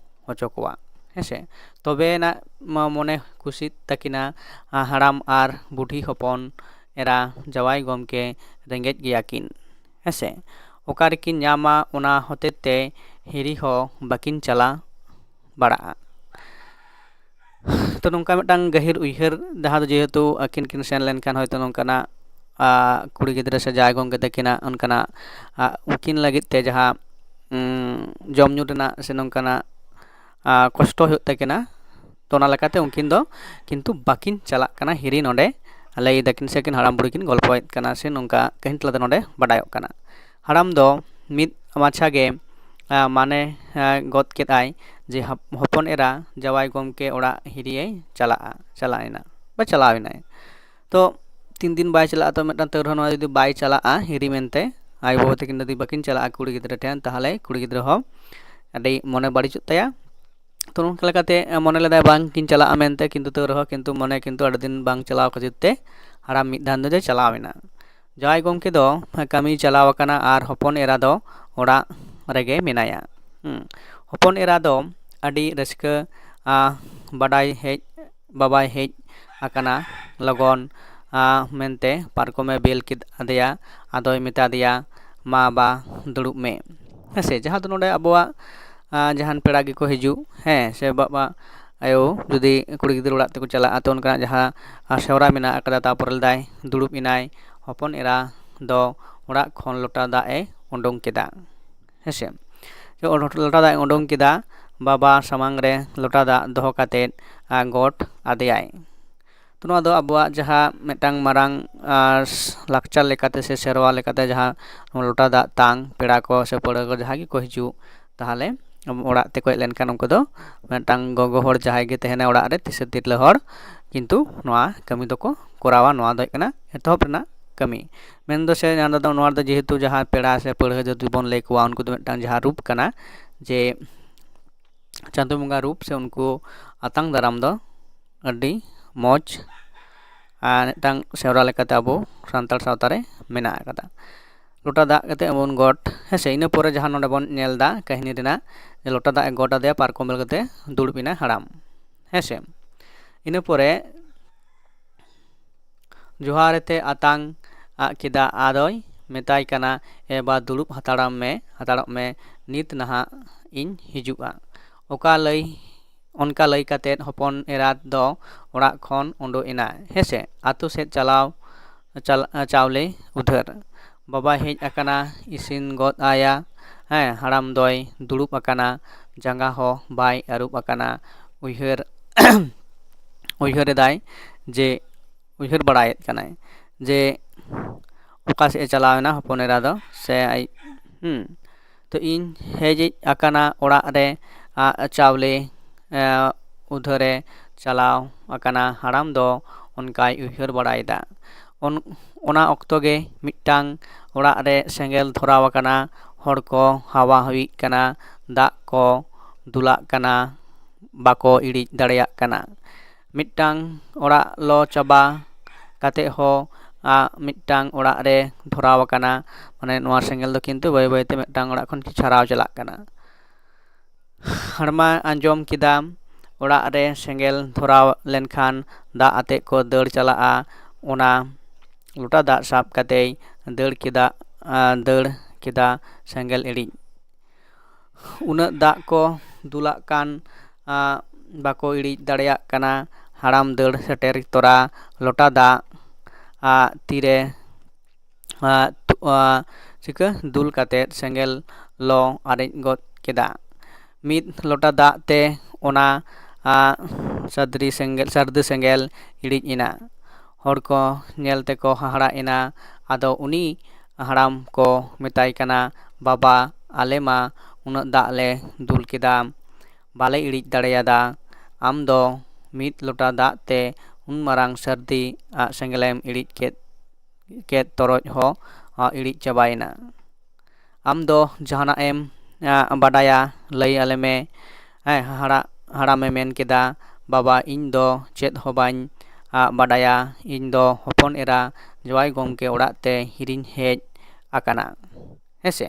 ᱦᱚᱪᱚ ᱠᱚᱣᱟ, ᱦᱮᱸᱥᱮ᱾ ᱛᱚᱵᱮ ᱟᱱᱟᱜ ᱢᱟ ᱢᱚᱱᱮ ᱠᱩᱥᱤᱜ ᱛᱟᱹᱠᱤᱱᱟ ᱟ, ᱦᱟᱲᱟᱢ ᱟᱨ ᱵᱩᱰᱷᱤ ᱦᱚᱯᱚᱱ ᱮᱨᱟ ᱡᱟᱶᱟᱭ ᱜᱚᱢᱠᱮ ᱨᱮᱸᱜᱮᱡ ᱜᱮᱭᱟ ᱠᱤᱱ, ᱦᱮᱸᱥᱮ᱾ ᱚᱠᱟ ᱨᱮᱠᱤᱱ ᱧᱟᱢᱟ, ᱚᱱᱟ ᱦᱚᱛᱮᱡ ᱛᱮ ᱦᱤᱨᱤ ᱦᱚᱸ ᱵᱟᱹᱠᱤᱱ ᱪᱟᱞᱟᱣ ᱵᱟᱲᱟᱜᱼᱟ᱾ ᱛᱚ ᱱᱚᱝᱠᱟ ᱢᱤᱫᱴᱟᱝ ᱜᱟᱹᱦᱤᱨ ᱩᱭᱦᱟᱹᱨ, ᱡᱟᱦᱟᱸ ᱫᱚ ᱡᱮᱦᱮᱛᱩ ᱟᱹᱠᱤᱱ ᱠᱤᱱ ᱥᱮᱱ ᱞᱮᱱᱠᱷᱟᱱ ᱦᱚᱭᱛᱳ ᱱᱚᱝᱠᱟᱱᱟᱜ ᱟ, ᱠᱩᱲᱤ ᱜᱤᱫᱽᱨᱟᱹ ᱥᱮ ᱡᱟᱶᱟᱭ ᱜᱚᱢᱠᱮ ᱛᱟᱹᱠᱤᱱᱟᱜ ᱚᱱᱠᱟᱱᱟᱜ ᱟ, ᱩᱱᱠᱤᱱ ᱞᱟᱹᱜᱤᱫ ᱛᱮ ᱡᱟᱦᱟᱸ ᱩᱢ, ᱡᱚᱢ ᱧᱩ ᱨᱮᱱᱟᱜ ᱥᱮ ᱱᱚᱝᱠᱟᱱᱟᱜ ᱟ, ᱠᱚᱥᱴᱚ ᱦᱩᱭᱩᱜ ᱛᱟᱹᱠᱤᱱᱟ᱾ ᱛᱚ ᱚᱱᱟ ᱞᱮᱠᱟᱛᱮ ᱩᱱᱠᱤᱱ ᱫᱚ ᱠᱤᱱᱛᱩ ᱵᱟᱹᱠᱤᱱ ᱪᱟᱞᱟᱜ ᱠᱟᱱᱟ ᱦᱤᱨᱤ ᱱᱚᱰᱮ, ᱞᱟᱹᱭ ᱫᱟᱹᱠᱤᱱ ᱥᱮ ᱠᱤᱱ ᱦᱟᱲᱟᱢ ᱵᱩᱲᱦᱤ ᱠᱤᱱ ᱜᱚᱞᱯᱚᱭᱮᱫ ᱠᱟᱱᱟ ᱥᱮ ᱱᱚᱝᱠᱟ ᱠᱟᱹᱦᱱᱤ ᱛᱟᱞᱟᱛᱮ ᱱᱚᱰᱮ ᱵᱟᱰᱟᱭᱚᱜ ᱠᱟᱱᱟ᱾ ᱦᱟᱲᱟᱢ ᱫᱚ ᱢᱤᱫ ᱢᱟᱪᱷᱟ ᱜᱮ ᱟ, ᱢᱟᱱᱮ ᱟ, ᱜᱚᱫ ᱠᱮᱫᱟᱭ ᱡᱮ ᱦᱚᱯ- ᱦᱚᱯᱚᱱ ᱮᱨᱟ ᱡᱟᱶᱟᱭ ᱜᱚᱢᱠᱮ ᱚᱲᱟᱜ ᱦᱤᱨᱤᱭᱮ ᱪᱟᱞᱟᱜᱼᱟ, ᱪᱟᱞᱟᱣ ᱮᱱᱟ ᱵᱟ ᱪᱟᱞᱟᱣ ᱮᱱᱟᱭ᱾ ᱛᱚ ᱛᱤᱱ ᱫᱤᱱ ᱵᱟᱭ ᱪᱟᱞᱟᱜᱼᱟ, ᱛᱚ ᱢᱤᱫᱴᱟᱝ ᱛᱟᱹᱣ ᱨᱮᱦᱚᱸ ᱱᱚᱣᱟ ᱡᱩᱫᱤ ᱵᱟᱭ ᱪᱟᱞᱟᱜᱼᱟ ᱦᱤᱨᱤ ᱢᱮᱱᱛᱮ, ᱟᱭᱳ ᱵᱟᱵᱟ ᱛᱟᱹᱠᱤᱱ ᱡᱩᱫᱤ ᱵᱟᱹᱠᱤᱱ ᱪᱟᱞᱟᱜᱼᱟ ᱠᱩᱲᱤ ᱜᱤᱫᱽᱨᱟᱹ ᱴᱷᱮᱱ, ᱛᱟᱦᱚᱞᱮ ᱠᱩᱲᱤ ᱜᱤᱫᱽᱨᱟᱹ ᱦᱚᱸ ᱟᱹᱰᱤ ᱢᱚᱱᱮ ᱵᱟᱹᱲᱤᱡᱚᱜ ᱛᱟᱭᱟ᱾ ᱛᱚ ᱱᱚᱝᱠᱟ ᱞᱮᱠᱟᱛᱮ ᱢᱚᱱᱮ ᱞᱮᱫᱟᱭ ᱵᱟᱝ ᱠᱤᱱ ᱪᱟᱞᱟᱜᱼᱟ ᱢᱮᱱᱛᱮ, ᱠᱤᱱᱛᱩ ᱛᱟᱹᱣ ᱨᱮᱦᱚᱸ ᱠᱤᱱᱛᱩ ᱢᱚᱱᱮ ᱠᱤᱱᱛᱩ ᱟᱹᱰᱤ ᱫᱤᱱ ᱵᱟᱝ ᱪᱟᱞᱟᱣ ᱠᱷᱟᱹᱛᱤᱨ ᱛᱮ ᱦᱟᱲᱟᱢ ᱢᱤᱫ ᱫᱷᱟᱣ ᱫᱚᱭ ᱪᱟᱞᱟᱣ ᱮᱱᱟ᱾ ᱡᱟᱶᱟᱭ ᱜᱚᱢᱠᱮ ᱫᱚ ᱠᱟᱹᱢᱤ ᱪᱟᱞᱟᱣ ᱟᱠᱟᱱᱟ ᱟᱨ ᱦᱚᱯᱚᱱ ᱮᱨᱟ ᱫᱚ ᱚᱲᱟᱜ ᱨᱮᱜᱮ ᱢᱮᱱᱟᱭᱟ᱾ ᱦᱩᱸ᱾ ᱦᱚᱯᱚᱱ ᱮᱨᱟ ᱫᱚ ᱟᱹᱰᱤ ᱨᱟᱹᱥᱠᱟᱹ ᱟ, ᱵᱟᱰᱟᱭ ᱦᱮᱡ ᱵᱟᱵᱟᱭ ᱦᱮᱡ ᱟᱠᱟᱱᱟ ᱞᱚᱜᱚᱱ ᱟ, ᱢᱮᱱᱛᱮ ᱯᱟᱨᱠᱚᱢᱮ ᱵᱮᱞ ᱠᱮᱫ ᱟᱫᱮᱭᱟ᱾ ᱟᱫᱚᱭ ᱢᱮᱛᱟ ᱫᱮᱭᱟ, "ᱢᱟ ᱵᱟ, ᱫᱩᱲᱩᱵ ᱢᱮ", ᱦᱮᱸᱥᱮ᱾ ᱡᱟᱦᱟᱸ ᱫᱚ ᱱᱚᱰᱮ ᱟᱵᱚᱣᱟᱜ ᱟ, ᱡᱟᱦᱟᱱ ᱯᱮᱲᱟ ᱜᱮᱠᱚ ᱦᱤᱡᱩᱜ, ᱦᱮᱸ, ᱥᱮ ᱵᱟᱵᱟ ᱟᱭᱳ ᱡᱩᱫᱤ ᱠᱩᱲᱤ ᱜᱤᱫᱽᱨᱟᱹ ᱚᱲᱟᱜ ᱛᱮᱠᱚ ᱪᱟᱞᱟᱜᱼᱟ, ᱛᱚ ᱚᱱᱠᱟᱱᱟᱜ ᱡᱟᱦᱟᱸ ᱟ, ᱥᱮᱣᱨᱟ ᱢᱮᱱᱟᱜ ᱟᱠᱟᱫᱟ, ᱛᱟᱨᱯᱚᱨᱮ ᱞᱮᱫᱟᱭ ᱫᱩᱲᱩᱵ ᱮᱱᱟᱭ, ᱦᱚᱯᱚᱱ ᱮᱨᱟ ᱫᱚ ᱚᱲᱟᱜ ᱠᱷᱚᱱ ᱞᱚᱴᱟ ᱫᱟᱜ ᱮ ᱩᱰᱩᱝ ᱠᱮᱫᱟ, ᱦᱮᱸᱥᱮ᱾ ᱞᱚᱴᱟ ᱫᱟᱜ ᱮ ᱩᱰᱩᱝ ᱠᱮᱫᱟ, ᱵᱟᱵᱟ ᱥᱟᱢᱟᱝ ᱨᱮ ᱞᱚᱴᱟ ᱫᱟᱜ ᱫᱚᱦᱚ ᱠᱟᱛᱮᱫ ᱟ, ᱜᱚᱰ ᱟᱫᱮᱭᱟᱭ᱾ ᱛᱚ ᱱᱚᱣᱟ ᱫᱚ ᱟᱵᱚᱣᱟᱜ ᱡᱟᱦᱟᱸ ᱢᱤᱫᱴᱟᱝ ᱢᱟᱨᱟᱝ ᱟ, ᱞᱟᱠᱪᱟᱨ ᱞᱮᱠᱟᱛᱮ ᱥᱮ ᱥᱮᱨᱣᱟ ᱞᱮᱠᱟᱛᱮ ᱡᱟᱦᱟᱸ ᱞᱚᱴᱟ ᱫᱟᱜ ᱛᱟᱝ ᱯᱮᱲᱟ ᱠᱚ ᱥᱮ ᱯᱟᱹᱲᱦᱟᱹ ᱠᱚ ᱡᱟᱦᱟᱸ ᱜᱮᱠᱚ ᱦᱤᱡᱩᱜ, ᱛᱟᱦᱚᱞᱮ ᱚᱲᱟᱜ ᱛᱮᱠᱚ ᱦᱮᱡ ᱞᱮᱱᱠᱷᱟᱱ ᱩᱱᱠᱩ ᱫᱚ ᱢᱤᱫᱴᱟᱝ ᱜᱚᱜᱚ ᱦᱚᱲ ᱡᱟᱦᱟᱸᱭ ᱜᱮ ᱛᱟᱦᱮᱱᱟ ᱚᱲᱟᱜ ᱨᱮ, ᱛᱤᱥᱮ ᱛᱤᱨᱞᱟᱹ ᱦᱚᱲ, ᱠᱤᱱᱛᱩ ᱱᱚᱣᱟ ᱠᱟᱹᱢᱤ ᱫᱚᱠᱚ ᱠᱚᱨᱟᱣᱟ᱾ ᱱᱚᱣᱟ ᱫᱚ ᱦᱩᱭᱩᱜ ᱠᱟᱱᱟ ᱮᱛᱚᱦᱚᱵ ᱨᱮᱱᱟᱜ ᱠᱟᱹᱢᱤ᱾ ᱢᱮᱱᱫᱚ ᱥᱮ ᱱᱚᱣᱟ ᱫᱚ, ᱱᱚᱣᱟ ᱫᱚ ᱡᱮᱦᱮᱛᱩ ᱡᱟᱦᱟᱸ ᱯᱮᱲᱟ ᱥᱮ ᱯᱟᱹᱲᱦᱟᱹ ᱡᱩᱫᱤ ᱵᱚᱱ ᱞᱟᱹᱭ ᱠᱚᱣᱟ, ᱩᱱᱠᱩ ᱫᱚ ᱢᱤᱫᱴᱟᱝ ᱡᱟᱦᱟᱸ ᱨᱩᱯ ᱠᱟᱱᱟ, ᱡᱮ ᱪᱟᱸᱫᱳ ᱵᱚᱸᱜᱟ ᱨᱩᱯ ᱥᱮ ᱩᱱᱠᱩ ᱟᱛᱟᱝ ᱫᱟᱨᱟᱢ ᱫᱚ ᱟᱹᱰᱤ ᱢᱚᱡᱽ ᱟᱨ ᱢᱤᱫᱴᱟᱝ ᱥᱮᱨᱣᱟ ᱞᱮᱠᱟᱛᱮ ᱟᱵᱚ ᱥᱟᱱᱛᱟᱲ ᱥᱟᱶᱛᱟ ᱨᱮ ᱢᱮᱱᱟᱜ ᱟᱠᱟᱫᱟ᱾ ᱞᱚᱴᱟ ᱫᱟᱜ ᱠᱟᱛᱮ ᱵᱚᱱ ᱜᱚᱴ, ᱦᱮᱸ ᱥᱮ? ᱤᱱᱟᱹ ᱯᱚᱨᱮ ᱡᱟᱦᱟᱸ ᱱᱚᱰᱮ ᱵᱚᱱ ᱧᱮᱞ ᱮᱫᱟ ᱠᱟᱹᱦᱱᱤ ᱨᱮᱱᱟᱜ, ᱡᱮ ᱞᱚᱴᱟ ᱫᱟᱜ ᱮ ᱜᱚᱴ ᱟᱫᱮᱭᱟ, ᱯᱟᱨᱠᱚᱢ ᱵᱮᱞ ᱠᱟᱛᱮ ᱫᱩᱲᱩᱵ ᱮᱱᱟ ᱦᱟᱲᱟᱢ, ᱦᱮᱸ ᱥᱮ? ᱤᱱᱟᱹ ᱯᱚᱨᱮ ᱡᱚᱦᱟᱨ ᱟᱛᱮ ᱟᱛᱟᱝ ᱟᱜ ᱠᱮᱫᱟ᱾ ᱟᱫᱚᱭ ᱢᱮᱛᱟᱭ ᱠᱟᱱᱟ, "ᱮ ᱵᱟ, ᱫᱩᱲᱩᱵ ᱦᱟᱛᱟᱲᱟᱢ ᱢᱮ, ᱦᱟᱛᱟᱲᱚᱜ ᱢᱮ, ᱱᱤᱛ ᱱᱟᱦᱟᱜ ᱤᱧ ᱦᱤᱡᱩᱜᱼᱟ᱾" ᱚᱠᱟ ᱞᱟᱹᱭ, ᱚᱱᱠᱟ ᱞᱟᱹᱭ ᱠᱟᱛᱮ ᱦᱚᱯᱚᱱ ᱮᱨᱟᱛ ᱫᱚ ᱚᱲᱟᱜ ᱠᱷᱚᱱ ᱩᱰᱩᱠ ᱮᱱᱟ, ᱦᱮᱸ ᱥᱮ? ᱟᱛᱳ ᱥᱮᱫ ᱪᱟᱞᱟᱣ, ᱪᱟᱞ-, ᱪᱟᱣᱞᱮ ᱩᱫᱷᱟᱹᱨ᱾ ᱵᱟᱵᱟᱭ ᱦᱮᱡ ᱟᱠᱟᱱᱟ, ᱤᱥᱤᱱ ᱜᱚᱫ ᱟᱭᱟ᱾ ᱦᱮᱸ, ᱦᱟᱲᱟᱢ ᱫᱚᱭ ᱫᱩᱲᱩᱵ ᱟᱠᱟᱱᱟ, ᱡᱟᱸᱜᱟ ᱦᱚᱸ ᱵᱟᱭ ᱟᱹᱨᱩᱵ ᱟᱠᱟᱱᱟ᱾ ᱩᱭᱦᱟᱹᱨ, ᱩᱭᱦᱟᱹᱨ ᱮᱫᱟᱭ ᱡᱮ, ᱩᱭᱦᱟᱹᱨ ᱵᱟᱲᱟᱭᱮᱫ ᱠᱟᱱᱟᱭ ᱡᱮ ᱚᱠᱟ ᱥᱮᱫ ᱮ ᱪᱟᱞᱟᱣ ᱮᱱᱟ ᱦᱚᱯᱚᱱ ᱮᱨᱟ ᱫᱚ, ᱥᱮ ᱟᱡ, ᱦᱩᱸ, "ᱛᱚ ᱤᱧ ᱦᱮᱡ ᱟᱠᱟᱱᱟ ᱚᱲᱟᱜ ᱨᱮ, ᱟ, ᱪᱟᱣᱞᱮ, ᱮ, ᱩᱫᱷᱟᱹᱨᱮ ᱪᱟᱞᱟᱣ ᱟᱠᱟᱱᱟ᱾" ᱦᱟᱲᱟᱢ ᱫᱚ ᱚᱱᱠᱟᱭ ᱩᱭᱦᱟᱹᱨ ᱵᱟᱲᱟᱭᱮᱫᱟ᱾ ᱚᱱ-, ᱚᱱᱟ ᱚᱠᱛᱚ ᱜᱮ ᱢᱤᱫᱴᱟᱝ ᱚᱲᱟᱜ ᱨᱮ ᱥᱮᱸᱜᱮᱞ ᱫᱷᱚᱨᱟᱣ ᱟᱠᱟᱱᱟ᱾ ᱦᱚᱲ ᱠᱚ ᱦᱟᱣᱟ ᱦᱟᱹᱣᱤᱜ ᱠᱟᱱᱟ, ᱫᱟᱜ ᱠᱚ ᱫᱩᱞᱟᱜ ᱠᱟᱱᱟ, ᱵᱟᱠᱚ ᱤᱲᱤᱡ ᱫᱟᱲᱮᱭᱟᱜ ᱠᱟᱱᱟ᱾ ᱢᱤᱫᱴᱟᱝ ᱚᱲᱟᱜ ᱞᱚ ᱪᱟᱵᱟ ᱠᱟᱛᱮ ᱦᱚᱸ, ᱟ, ᱢᱤᱫᱴᱟᱝ ᱚᱲᱟᱜ ᱨᱮ ᱫᱷᱚᱨᱟᱣ ᱟᱠᱟᱱᱟ᱾ ᱢᱟᱱᱮ ᱱᱚᱣᱟ ᱥᱮᱸᱜᱮᱞ ᱫᱚ ᱠᱤᱱᱛᱩ ᱵᱟᱹᱭ ᱵᱟᱹᱭᱛᱮ ᱢᱤᱫᱴᱟᱝ ᱚᱲᱟᱜ ᱠᱷᱚᱱ ᱪᱷᱟᱨᱟᱣ ᱪᱟᱞᱟᱜ ᱠᱟᱱᱟ᱾ ᱦᱟᱲᱢᱟ ᱟᱸᱡᱚᱢ ᱠᱮᱫᱟ, ᱚᱲᱟᱜ ᱨᱮ ᱥᱮᱸᱜᱮᱞ ᱫᱷᱚᱨᱟᱣ ᱞᱮᱱᱠᱷᱟᱱ ᱫᱟᱜ ᱟᱛᱮ ᱠᱚ ᱫᱟᱹᱲ ᱪᱟᱞᱟᱜᱼᱟ᱾ ᱚᱱᱟ ᱞᱚᱴᱟ ᱫᱟᱜ ᱥᱟᱵ ᱠᱟᱛᱮᱭ ᱫᱟᱹᱲ ᱠᱮᱫᱟ, ᱟ, ᱫᱟᱹᱲ ᱠᱮᱫᱟ ᱥᱮᱸᱜᱮᱞ ᱤᱲᱤᱡ᱾ ᱩᱱᱟᱹᱜ ᱫᱟᱜ ᱠᱚ ᱫᱩᱞᱟᱜ ᱠᱟᱱ, ᱟ, ᱵᱟᱠᱚ ᱤᱲᱤᱡ ᱫᱟᱲᱮᱭᱟᱜ ᱠᱟᱱᱟ᱾ ᱦᱟᱲᱟᱢ ᱫᱟᱹᱲ ᱥᱮᱴᱮᱨ ᱛᱚᱨᱟ ᱞᱚᱴᱟ ᱫᱟᱜ, ᱟ, ᱛᱤᱨᱮ, ᱟ, ᱛᱩ-, ᱟ, ᱪᱤᱠᱟᱹ ᱫᱩᱞ ᱠᱟᱛᱮ ᱥᱮᱸᱜᱮᱞ ᱞᱚ ᱟᱨᱮᱡ ᱜᱚᱫ ᱠᱮᱫᱟ᱾ ᱢᱤᱫ ᱞᱚᱴᱟ ᱫᱟᱜ ᱛᱮ ᱚᱱᱟ, ᱟ, ᱥᱟᱫᱽᱨᱤ ᱥᱮᱸᱜᱮᱞ, ᱥᱟᱹᱨᱫᱤ ᱥᱮᱸᱜᱮᱞ ᱤᱲᱤᱡ ᱮᱱᱟ᱾ ᱦᱚᱲ ᱠᱚ ᱧᱮᱞ ᱛᱮᱠᱚ ᱦᱟᱦᱟᱲᱟᱜ ᱮᱱᱟ᱾ ᱟᱫᱚ ᱩᱱᱤ ᱦᱟᱲᱟᱢ ᱠᱚ ᱢᱮᱛᱟᱭ ᱠᱟᱱᱟ, "ᱵᱟᱵᱟ, ᱟᱞᱮ ᱢᱟ ᱩᱱᱟᱹᱜ ᱫᱟᱜ ᱞᱮ ᱫᱩᱞ ᱠᱮᱫᱟ, ᱵᱟᱞᱮ ᱤᱲᱤᱡ ᱫᱟᱲᱮᱭᱟᱫᱟ᱾ ᱟᱢ ᱫᱚ ᱢᱤᱫ ᱞᱚᱴᱟ ᱫᱟᱜ ᱛᱮ ᱩᱱ ᱢᱟᱨᱟᱝ ᱥᱟᱹᱨᱫᱤ ᱟᱜ ᱥᱮᱸᱜᱮᱞᱮᱢ ᱤᱲᱤᱡ ᱠᱮᱫ, ᱠᱮᱫ ᱛᱚᱨᱚᱡ ᱦᱚᱸ, ᱟ, ᱤᱲᱤᱡ ᱪᱟᱵᱟᱭᱮᱱᱟ᱾ ᱟᱢ ᱫᱚ ᱡᱟᱦᱟᱱᱟᱜ ᱮᱢ, ᱟ, ᱵᱟᱰᱟᱭᱟ, ᱞᱟᱹᱭ ᱟᱞᱮ ᱢᱮ᱾ ᱦᱮᱸ, ᱦᱟᱦᱟᱲᱟᱜ, ᱦᱟᱲᱟᱢᱮ ᱢᱮᱱ ᱠᱮᱫᱟ, "ᱵᱟᱵᱟ, ᱤᱧ ᱫᱚ ᱪᱮᱫ ᱦᱚᱸ ᱵᱟᱹᱧ, ᱟ, ᱵᱟᱰᱟᱭᱟ᱾ ᱤᱧ ᱫᱚ ᱦᱚᱯᱚᱱ ᱮᱨᱟ ᱡᱟᱶᱟᱭ ᱜᱚᱢᱠᱮ ᱚᱲᱟᱜ ᱛᱮ ᱦᱤᱨᱤᱧ ᱦᱮᱡ ᱟᱠᱟᱱᱟ᱾" ᱦᱮᱸᱥᱮ?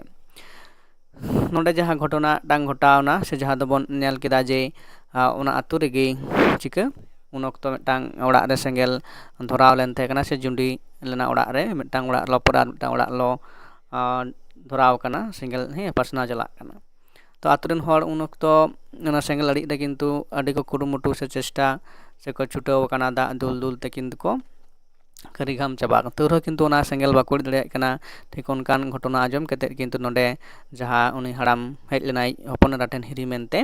ᱱᱚᱰᱮ ᱡᱟᱦᱟᱸ ᱜᱷᱚᱴᱚᱱᱟ ᱢᱤᱫᱴᱟᱝ ᱜᱷᱚᱴᱟᱣᱱᱟ, ᱥᱮ ᱡᱟᱦᱟᱸ ᱫᱚᱵᱚᱱ ᱧᱮᱞ ᱠᱮᱫᱟ ᱡᱮ, ᱟ, ᱚᱱᱟ ᱟᱹᱛᱩ ᱨᱮᱜᱮ ᱪᱤᱠᱟᱹ, ᱩᱱ ᱚᱠᱛᱚ ᱢᱤᱫᱴᱟᱝ ᱚᱲᱟᱜ ᱨᱮ ᱥᱮᱸᱜᱮᱞ ᱫᱷᱚᱨᱟᱣ ᱞᱮᱱ ᱛᱟᱦᱮᱸ ᱠᱟᱱᱟ, ᱥᱮ ᱡᱩᱸᱰᱤ ᱞᱮᱱᱟ ᱚᱲᱟᱜ ᱨᱮ, ᱢᱤᱫᱴᱟᱝ ᱚᱲᱟᱜ ᱞᱚ ᱯᱚᱨᱮ ᱟᱨ ᱢᱤᱫᱴᱟᱝ ᱚᱲᱟᱜ ᱞᱚ, ᱟ, ᱫᱷᱚᱨᱟᱣ ᱠᱟᱱᱟ, ᱥᱮᱸᱜᱮᱞ, ᱦᱮᱸ, ᱯᱟᱥᱱᱟᱣ ᱪᱟᱞᱟᱜ ᱠᱟᱱᱟ᱾ ᱛᱚ ᱟᱹᱛᱩ ᱨᱮᱱ ᱦᱚᱲ ᱩᱱ ᱚᱠᱛᱚ ᱚᱱᱟ ᱥᱮᱸᱜᱮᱞ ᱟᱹᱲᱤᱡ ᱨᱮ ᱠᱤᱱᱛᱩ ᱟᱹᱰᱤ ᱠᱚ ᱠᱩᱨᱩᱢᱩᱴᱩ ᱥᱮ ᱪᱮᱥᱴᱟ ᱥᱮ ᱠᱚ ᱪᱷᱩᱴᱟᱹᱣ ᱟᱠᱟᱱᱟ, ᱫᱟᱜ ᱫᱩᱞ ᱫᱩᱞ ᱛᱮ ᱠᱤᱱᱛᱩ ᱠᱚ ᱠᱟᱹᱨᱤ ᱜᱷᱟᱢ ᱪᱟᱵᱟ ᱟᱠᱟᱱᱟ᱾ ᱛᱟᱹᱣ ᱨᱮᱦᱚᱸ ᱠᱤᱱᱛᱩ ᱚᱱᱟ ᱥᱮᱸᱜᱮᱞ ᱵᱟᱠᱚ ᱟᱹᱲᱤᱡ ᱫᱟᱲᱮᱭᱟᱜ ᱠᱟᱱᱟ᱾ ᱴᱷᱤᱠ ᱚᱱᱠᱟᱱ ᱜᱷᱚᱴᱚᱱᱟ ᱟᱸᱡᱚᱢ ᱠᱟᱛᱮᱫ ᱠᱤᱱᱛᱩ ᱱᱚᱰᱮ ᱡᱟᱦᱟᱸ ᱩᱱᱤ ᱦᱟᱲᱟᱢ ᱦᱮᱡ ᱞᱮᱱᱟᱭ ᱦᱚᱯᱚᱱ ᱮᱨᱟ ᱴᱷᱮᱱ ᱦᱤᱨᱤ ᱢᱮᱱᱛᱮ,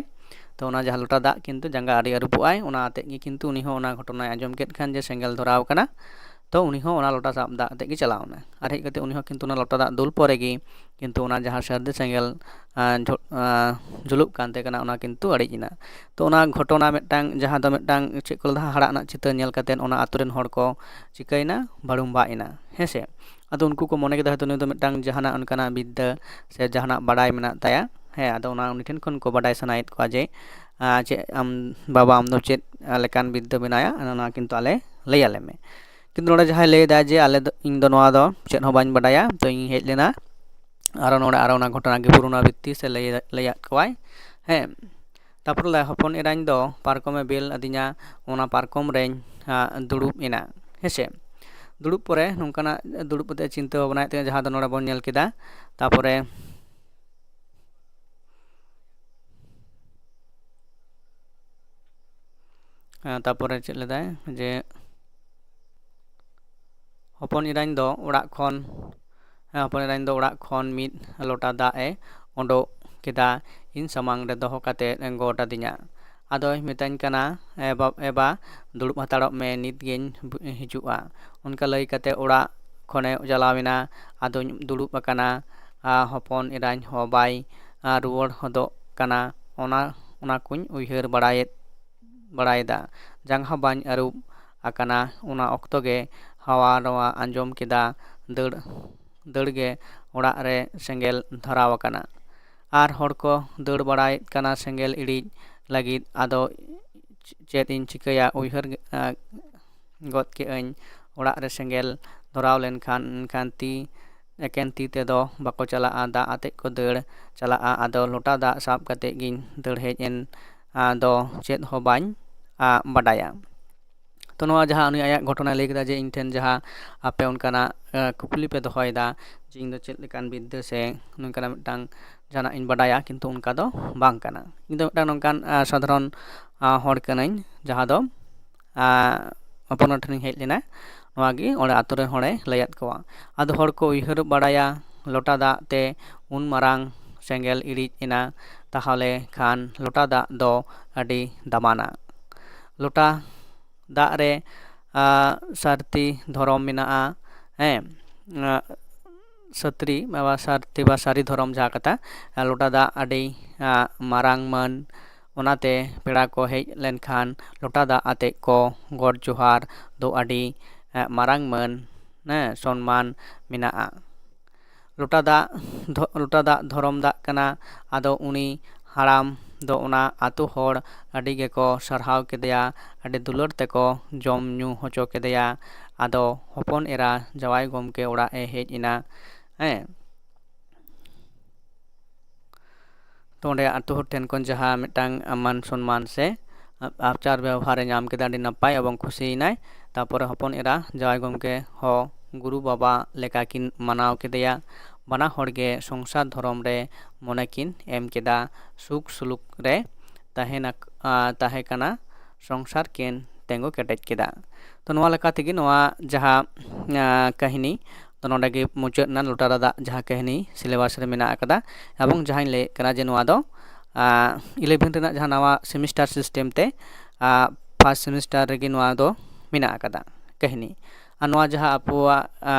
ᱛᱚ ᱚᱱᱟ ᱡᱟᱦᱟᱸ ᱞᱚᱴᱟ ᱫᱟᱜ ᱠᱤᱱᱛᱩ ᱡᱟᱸᱜᱟ ᱟᱹᱰᱤ ᱟᱹᱨᱩᱵᱚᱜᱼᱟᱭ, ᱚᱱᱟ ᱟᱛᱮᱫ ᱜᱮ ᱠᱤᱱᱛᱩ ᱩᱱᱤ ᱦᱚᱸ ᱚᱱᱟ ᱜᱷᱚᱴᱚᱱᱟᱭ ᱟᱸᱡᱚᱢ ᱠᱮᱫ ᱠᱷᱟᱱ ᱡᱮ ᱥᱮᱸᱜᱮᱞ ᱫᱷᱚᱨᱟᱣ ᱟᱠᱟᱱᱟ, ᱛᱚ ᱩᱱᱤ ᱦᱚᱸ ᱚᱱᱟ ᱞᱚᱴᱟ ᱥᱟᱵ ᱫᱟᱜ ᱟᱛᱮᱫ ᱜᱮ ᱪᱟᱞᱟᱣ ᱮᱱᱟ᱾ ᱟᱨ ᱦᱮᱡ ᱠᱟᱛᱮᱫ ᱩᱱᱤ ᱦᱚᱸ ᱠᱤᱱᱛᱩ ᱚᱱᱟ ᱞᱚᱴᱟ ᱫᱟᱜ ᱫᱩᱞ ᱯᱚᱨᱮ ᱜᱮ ᱠᱤᱱᱛᱩ ᱚᱱᱟ ᱡᱟᱦᱟᱸ ᱥᱟᱹᱨᱫᱤ ᱥᱮᱸᱜᱮᱞ, ᱟᱸ, ᱡᱷᱚ-, ᱟᱸ, ᱡᱩᱞᱩᱜ ᱠᱟᱱ ᱛᱟᱦᱮᱸ ᱠᱟᱱᱟ, ᱚᱱᱟ ᱠᱤᱱᱛᱩ ᱟᱹᱲᱤᱡ ᱮᱱᱟ᱾ ᱛᱚ ᱚᱱᱟ ᱜᱷᱚᱴᱚᱱᱟ ᱢᱤᱫᱴᱟᱝ, ᱡᱟᱦᱟᱸ ᱫᱚ ᱢᱤᱫᱴᱟᱝ ᱪᱮᱫ ᱠᱚ ᱞᱟᱹᱭᱟ, ᱦᱟᱦᱟᱲᱟᱜ ᱨᱮᱱᱟᱜ ᱪᱤᱛᱟᱹᱨ ᱧᱮᱞ ᱠᱟᱛᱮᱫ ᱚᱱᱟ ᱟᱛᱳ ᱨᱮᱱ ᱦᱚᱲ ᱠᱚ ᱪᱤᱠᱟᱹᱭᱮᱱᱟ, ᱵᱷᱟᱹᱲᱩᱢᱵᱷᱟᱜ ᱮᱱᱟ, ᱦᱮᱸ ᱥᱮ᱾ ᱟᱫᱚ ᱩᱱᱠᱩ ᱠᱚ ᱢᱚᱱᱮ ᱠᱮᱫᱟ ᱦᱚᱭᱛᱳ ᱱᱩᱭ ᱫᱚ ᱢᱤᱫᱴᱟᱝ ᱡᱟᱦᱟᱱᱟᱜ ᱚᱱᱠᱟᱱᱟᱜ ᱵᱤᱫᱽᱫᱟᱹ ᱥᱮ ᱡᱟᱦᱟᱱᱟᱜ ᱵᱟᱲᱟᱭ ᱢᱮᱱᱟᱜ ᱛᱟᱭᱟ, ᱦᱮᱸ, ᱟᱫᱚ ᱚᱱᱟ ᱩᱱᱤ ᱴᱷᱮᱱ ᱠᱷᱚᱱ ᱠᱚ ᱵᱟᱰᱟᱭ ᱥᱟᱱᱟᱭᱮᱫ ᱠᱚᱣᱟ ᱡᱮ, ᱟᱸ, ᱪᱮᱫ ᱟᱢ ᱵᱟᱵᱟ, ᱟᱢ ᱫᱚ ᱪᱮᱫ, ᱟᱸ, ᱞᱮᱠᱟᱱ ᱵᱤᱫᱽᱫᱟᱹ ᱢᱮᱱᱟᱭᱟ, ᱚᱱᱟ ᱠᱤᱱᱛᱩ ᱟᱞᱮ ᱞᱟᱹᱭ ᱟᱞᱮ ᱢᱮ᱾ ᱠᱤᱱᱛᱩ ᱱᱚᱰᱮ ᱡᱟᱦᱟᱸᱭ ᱞᱟᱹᱭ ᱮᱫᱟ ᱡᱮ ᱟᱞᱮ ᱫᱚ, ᱤᱧ ᱫᱚ ᱱᱚᱣᱟ ᱫᱚ ᱪᱮᱫ ᱦᱚᱸ ᱵᱟᱹᱧ ᱵᱟᱰᱟᱭᱟ, ᱛᱚ ᱤᱧ ᱦᱮᱡ ᱞᱮᱱᱟ ᱟᱨᱚ ᱱᱚᱰᱮ ᱟᱨᱚ ᱚᱱᱟ ᱜᱷᱚᱴᱚᱱᱟ ᱜᱮ ᱯᱩᱨᱱᱟᱵᱨᱤᱛᱛᱤ ᱥᱮ ᱞᱟᱹᱭ, ᱞᱟᱹᱭᱟᱫ ᱠᱚᱣᱟᱭ, ᱦᱮᱸ᱾ ᱛᱟᱨᱯᱚᱨᱮ ᱞᱟᱹᱭ, ᱦᱚᱯᱚᱱ ᱮᱨᱟᱧ ᱫᱚ ᱯᱟᱨᱠᱚᱢᱮ ᱵᱮᱞ ᱟᱹᱫᱤᱧᱟ, ᱚᱱᱟ ᱯᱟᱨᱠᱚᱢ ᱨᱮᱧ, ᱟᱸ, ᱫᱩᱲᱩᱵ ᱮᱱᱟ, ᱦᱮᱸ ᱥᱮ᱾ ᱫᱩᱲᱩᱵ ᱯᱚᱨᱮ ᱱᱚᱝᱠᱟᱱᱟᱜ ᱫᱩᱲᱩᱵ ᱠᱟᱛᱮ ᱪᱤᱱᱛᱟᱹ ᱵᱷᱟᱵᱽᱱᱟᱭᱮᱫ ᱛᱟᱦᱮᱸ, ᱡᱟᱦᱟᱸ ᱫᱚ ᱱᱚᱰᱮ ᱵᱚᱱ ᱧᱮᱞ ᱠᱮᱫᱟ᱾ ᱛᱟᱨᱯᱚᱨᱮ ᱦᱮᱸ, ᱛᱟᱯᱚᱨᱮ ᱪᱮᱫ ᱞᱮᱫᱟᱭ ᱡᱮ, ᱦᱚᱯᱚᱱ ᱮᱨᱟᱧ ᱫᱚ ᱚᱲᱟᱜ ᱠᱷᱚᱱ, ᱦᱮᱸ, ᱦᱚᱯᱚᱱ ᱮᱨᱟᱧ ᱫᱚ ᱚᱲᱟᱜ ᱠᱷᱚᱱ ᱢᱤᱫ ᱞᱚᱴᱟ ᱫᱟᱜ ᱮ ᱚᱰᱚᱠ ᱠᱮᱫᱟ, ᱤᱧ ᱥᱟᱢᱟᱝ ᱨᱮ ᱫᱚᱦᱚ ᱠᱟᱛᱮ ᱮ ᱜᱚᱰ ᱟᱹᱫᱤᱧᱟ᱾ ᱟᱫᱚᱭ ᱢᱮᱛᱟᱹᱧ ᱠᱟᱱᱟ, "ᱮ ᱵᱟ-, ᱮ ᱵᱟ, ᱫᱩᱲᱩᱵ ᱦᱟᱛᱟᱲᱚᱜ ᱢᱮ, ᱱᱤᱛ ᱜᱤᱧ ᱵᱩ-, ᱦᱤᱡᱩᱜᱼᱟ᱾" ᱚᱱᱠᱟ ᱞᱟᱹᱭ ᱠᱟᱛᱮ ᱚᱲᱟᱜ ᱠᱷᱚᱱᱮ ᱪᱟᱞᱟᱣ ᱮᱱᱟ᱾ ᱟᱫᱚᱧ ᱫᱩᱲᱩᱵ ᱟᱠᱟᱱᱟ᱾ ᱟᱨ ᱦᱚᱯᱚᱱ ᱮᱨᱟᱧ ᱦᱚᱸ ᱵᱟᱭ, ᱟᱨ ᱨᱩᱣᱟᱹᱲ ᱦᱚᱫᱚᱜ ᱠᱟᱱᱟ, ᱚᱱᱟ ᱚᱱᱟ ᱠᱚᱧ ᱩᱭᱦᱟᱹᱨ ᱵᱟᱲᱟᱭᱮᱫ ᱵᱟᱲᱟᱭᱮᱫᱟ᱾ ᱡᱟᱸᱜᱟ ᱵᱟᱹᱧ ᱟᱹᱨᱩᱵ ᱟᱠᱟᱱᱟ, ᱚᱱᱟ ᱚᱠᱛᱚ ᱜᱮ ᱦᱟᱣᱟ ᱱᱚᱣᱟ ᱟᱸᱡᱚᱢ ᱠᱮᱫᱟ, ᱫᱟᱹᱲ ᱫᱟᱹᱲ ᱜᱮ ᱚᱲᱟᱜ ᱨᱮ ᱥᱮᱸᱜᱮᱞ ᱫᱷᱚᱨᱟᱣ ᱟᱠᱟᱱᱟ᱾ ᱟᱨ ᱦᱚᱲ ᱠᱚ ᱫᱟᱹᱲ ᱵᱟᱲᱟᱭᱮᱫ ᱠᱟᱱᱟ ᱥᱮᱸᱜᱮᱞ ᱤᱲᱤᱡ ᱞᱟᱹᱜᱤᱫ᱾ ᱟᱫᱚ ᱪᱮᱫ ᱤᱧ ᱪᱤᱠᱟᱹᱭᱟ, ᱩᱭᱦᱟᱹᱨ ᱜᱚᱫ ᱠᱮᱜ ᱟᱹᱧ, ᱚᱲᱟᱜ ᱨᱮ ᱥᱮᱸᱜᱮᱞ ᱫᱷᱚᱨᱟᱣ ᱞᱮᱱᱠᱷᱟᱱ ᱮᱱᱠᱷᱟᱱ ᱛᱤ ᱮᱠᱮᱱ ᱛᱤ ᱛᱮᱫᱚ ᱵᱟᱠᱚ ᱪᱟᱞᱟᱜᱼᱟ, ᱫᱟᱜ ᱟᱛᱮᱫ ᱠᱚ ᱫᱟᱹᱲ ᱪᱟᱞᱟᱜᱼᱟ᱾ ᱟᱫᱚ ᱞᱚᱴᱟ ᱫᱟᱜ ᱥᱟᱵ ᱠᱟᱛᱮᱫ ᱜᱤᱧ ᱫᱟᱹᱲ ᱦᱮᱡ ᱮᱱ᱾ ᱟᱫᱚ ᱪᱮᱫ ᱦᱚᱸ ᱵᱟᱹᱧ ᱵᱟᱰᱟᱭᱟ᱾ ᱛᱚ ᱱᱚᱣᱟ ᱡᱟᱦᱟᱸ ᱩᱱᱤ ᱟᱭᱟᱜ ᱜᱷᱚᱴᱚᱱᱟᱭ ᱞᱟᱹᱭ ᱠᱮᱫᱟ ᱡᱮ ᱤᱧ ᱴᱷᱮᱱ ᱡᱟᱦᱟᱸ ᱟᱯᱮ ᱚᱱᱠᱟᱱᱟᱜ ᱠᱩᱠᱞᱤ ᱯᱮ ᱫᱚᱦᱚᱭᱮᱫᱟ ᱡᱮ ᱤᱧ ᱫᱚ ᱪᱮᱫ ᱞᱮᱠᱟᱱ ᱵᱤᱫᱽᱫᱟᱹ ᱥᱮ ᱱᱚᱝᱠᱟᱱᱟᱜ ᱢᱤᱫᱴᱟᱝ ᱡᱟᱦᱟᱱᱟᱜ ᱤᱧ ᱵᱟᱰᱟᱭᱟ, ᱠᱤᱱᱛᱩ ᱚᱱᱠᱟ ᱫᱚ ᱵᱟᱝ ᱠᱟᱱᱟ᱾ ᱤᱧ ᱫᱚ ᱢᱤᱫᱴᱟᱝ ᱱᱚᱝᱠᱟᱱ ᱥᱟᱫᱷᱟᱨᱚᱱ ᱦᱚᱲ ᱠᱟᱹᱱᱟᱹᱧ, ᱡᱟᱦᱟᱸ ᱫᱚ ᱦᱚᱯᱚᱱ ᱴᱷᱮᱱᱤᱧ ᱦᱮᱡ ᱞᱮᱱᱟ᱾ ᱱᱚᱣᱟ ᱜᱮ ᱚᱸᱰᱮ ᱟᱛᱳ ᱨᱮᱱ ᱦᱚᱲᱮ ᱞᱟᱹᱭᱟᱫ ᱠᱚᱣᱟ᱾ ᱟᱫᱚ ᱦᱚᱲ ᱠᱚ ᱩᱭᱦᱟᱹᱨ ᱵᱟᱲᱟᱭᱟ, ᱞᱚᱴᱟ ᱫᱟᱜ ᱛᱮ ᱩᱱ ᱢᱟᱨᱟᱝ ᱥᱮᱸᱜᱮᱞ ᱤᱲᱤᱡ ᱮᱱᱟ, ᱛᱟᱦᱚᱞᱮ ᱠᱷᱟᱱ ᱞᱚᱴᱟ ᱫᱟᱜ ᱫᱚ ᱟᱹᱰᱤ ᱫᱟᱢᱟᱱᱟ᱾ ᱞᱚᱴᱟ ᱫᱟᱜ ᱨᱮ ᱥᱟᱹᱨᱛᱤ ᱫᱷᱚᱨᱚᱢ ᱢᱮᱱᱟᱜᱼᱟ᱾ ᱦᱮᱸ, ᱥᱟᱹᱛᱨᱤ ᱵᱟ ᱥᱟᱹᱨᱛᱤ ᱵᱟ ᱥᱟᱹᱨᱤ ᱫᱷᱚᱨᱚᱢ ᱡᱟᱦᱟᱸ ᱠᱟᱛᱷᱟ, ᱞᱚᱴᱟ ᱫᱟᱜ ᱟᱹᱰᱤ ᱢᱟᱨᱟᱝ ᱢᱟᱹᱱ᱾ ᱚᱱᱟᱛᱮ ᱯᱮᱲᱟ ᱠᱚ ᱦᱮᱡ ᱞᱮᱱᱠᱷᱟᱱ ᱞᱚᱴᱟ ᱫᱟᱜ ᱟᱛᱮᱫ ᱠᱚ ᱜᱚᱰ ᱡᱚᱦᱟᱨ ᱫᱚ ᱟᱹᱰᱤ ᱢᱟᱨᱟᱝ ᱢᱟᱹᱱ, ᱦᱮᱸ, ᱥᱚᱱᱢᱟᱱ ᱢᱮᱱᱟᱜᱼᱟ᱾ ᱞᱚᱴᱟ ᱫᱟᱜ ᱞᱚᱴᱟ ᱫᱟᱜ ᱫᱷᱚᱨᱚᱢ ᱫᱟᱜ ᱠᱟᱱᱟ᱾ ᱟᱫᱚ ᱩᱱᱤ ᱦᱟᱲᱟᱢ ᱫᱚ ᱚᱱᱟ ᱟᱛᱳ ᱦᱚᱲ ᱟᱹᱰᱤ ᱜᱮᱠᱚ ᱥᱟᱨᱦᱟᱣ ᱠᱮᱫᱮᱭᱟ, ᱟᱹᱰᱤ ᱫᱩᱞᱟᱹᱲ ᱛᱮᱠᱚ ᱡᱚᱢ ᱧᱩ ᱦᱚᱪᱚ ᱠᱮᱫᱮᱭᱟ᱾ ᱟᱫᱚ ᱦᱚᱯᱚᱱ ᱮᱨᱟ ᱡᱟᱶᱟᱭ ᱜᱚᱢᱠᱮ ᱚᱲᱟᱜ ᱮ ᱦᱮᱡ ᱮᱱᱟ᱾ ᱦᱮᱸ, ᱛᱚ ᱚᱸᱰᱮ ᱟᱛᱳ ᱦᱚᱲ ᱴᱷᱮᱱ ᱠᱷᱚᱱ ᱡᱟᱦᱟᱸ ᱢᱤᱫᱴᱟᱝ ᱢᱟᱱ ᱥᱚᱱᱢᱟᱱ ᱥᱮ ᱟᱪᱟᱨ ᱵᱮᱣᱦᱟᱨ ᱮ ᱧᱟᱢ ᱠᱮᱫᱟ, ᱟᱹᱰᱤ ᱱᱟᱯᱟᱭ ᱮᱵᱚᱝ ᱠᱷᱩᱥᱤᱭᱮᱱᱟᱭ᱾ ᱛᱟᱨᱯᱚᱨᱮ ᱦᱚᱯᱚᱱ ᱮᱨᱟ ᱡᱟᱶᱟᱭ ᱜᱚᱢᱠᱮ ᱦᱚᱸ ᱜᱩᱨᱩ ᱵᱟᱵᱟ ᱞᱮᱠᱟ ᱠᱤᱱ ᱢᱟᱱᱟᱣ ᱠᱮᱫᱮᱭᱟ᱾ ᱵᱟᱱᱟ ᱦᱚᱲ ᱜᱮ ᱥᱚᱝᱥᱟᱨ ᱫᱷᱚᱨᱚᱢ ᱨᱮ ᱢᱚᱱᱮ ᱠᱤᱱ ᱮᱢ ᱠᱮᱫᱟ᱾ ᱥᱩᱠ ᱥᱩᱞᱩᱠ ᱨᱮ ᱛᱟᱦᱮᱱᱟ, ᱛᱟᱦᱮᱸ ᱠᱟᱱᱟ, ᱥᱚᱝᱥᱟᱨ ᱠᱤᱱ ᱛᱤᱸᱜᱩ ᱠᱮᱴᱮᱡ ᱠᱮᱫᱟ᱾ ᱛᱚ ᱱᱚᱣᱟ ᱞᱮᱠᱟ ᱛᱮᱜᱮ ᱱᱚᱣᱟ ᱡᱟᱦᱟᱸ ᱠᱟᱹᱦᱱᱤ ᱛᱚ ᱱᱚᱰᱮ ᱜᱮ ᱢᱩᱪᱟᱹᱫ ᱮᱱᱟ ᱞᱚᱴᱟ ᱫᱟᱜ ᱡᱟᱦᱟᱸ ᱠᱟᱹᱦᱱᱤ syllabus ᱨᱮ ᱢᱮᱱᱟᱜ ᱟᱠᱟᱫᱟ᱾ ᱮᱵᱚᱝ ᱡᱟᱦᱟᱸᱧ ᱞᱟᱹᱭᱮᱫ ᱠᱟᱱᱟ ᱡᱮ ᱱᱚᱣᱟ ᱫᱚ eleven ᱨᱮᱱᱟᱜ ᱡᱟᱦᱟᱸ ᱱᱟᱣᱟ semester system ᱛᱮ first semester ᱨᱮᱜᱮ ᱱᱚᱣᱟ ᱫᱚ ᱢᱮᱱᱟᱜ ᱟᱠᱟᱫᱟ ᱠᱟᱹᱦᱱᱤ᱾ ᱟᱨ ᱱᱚᱣᱟ ᱡᱟᱦᱟᱸ ᱟᱵᱚᱣᱟᱜ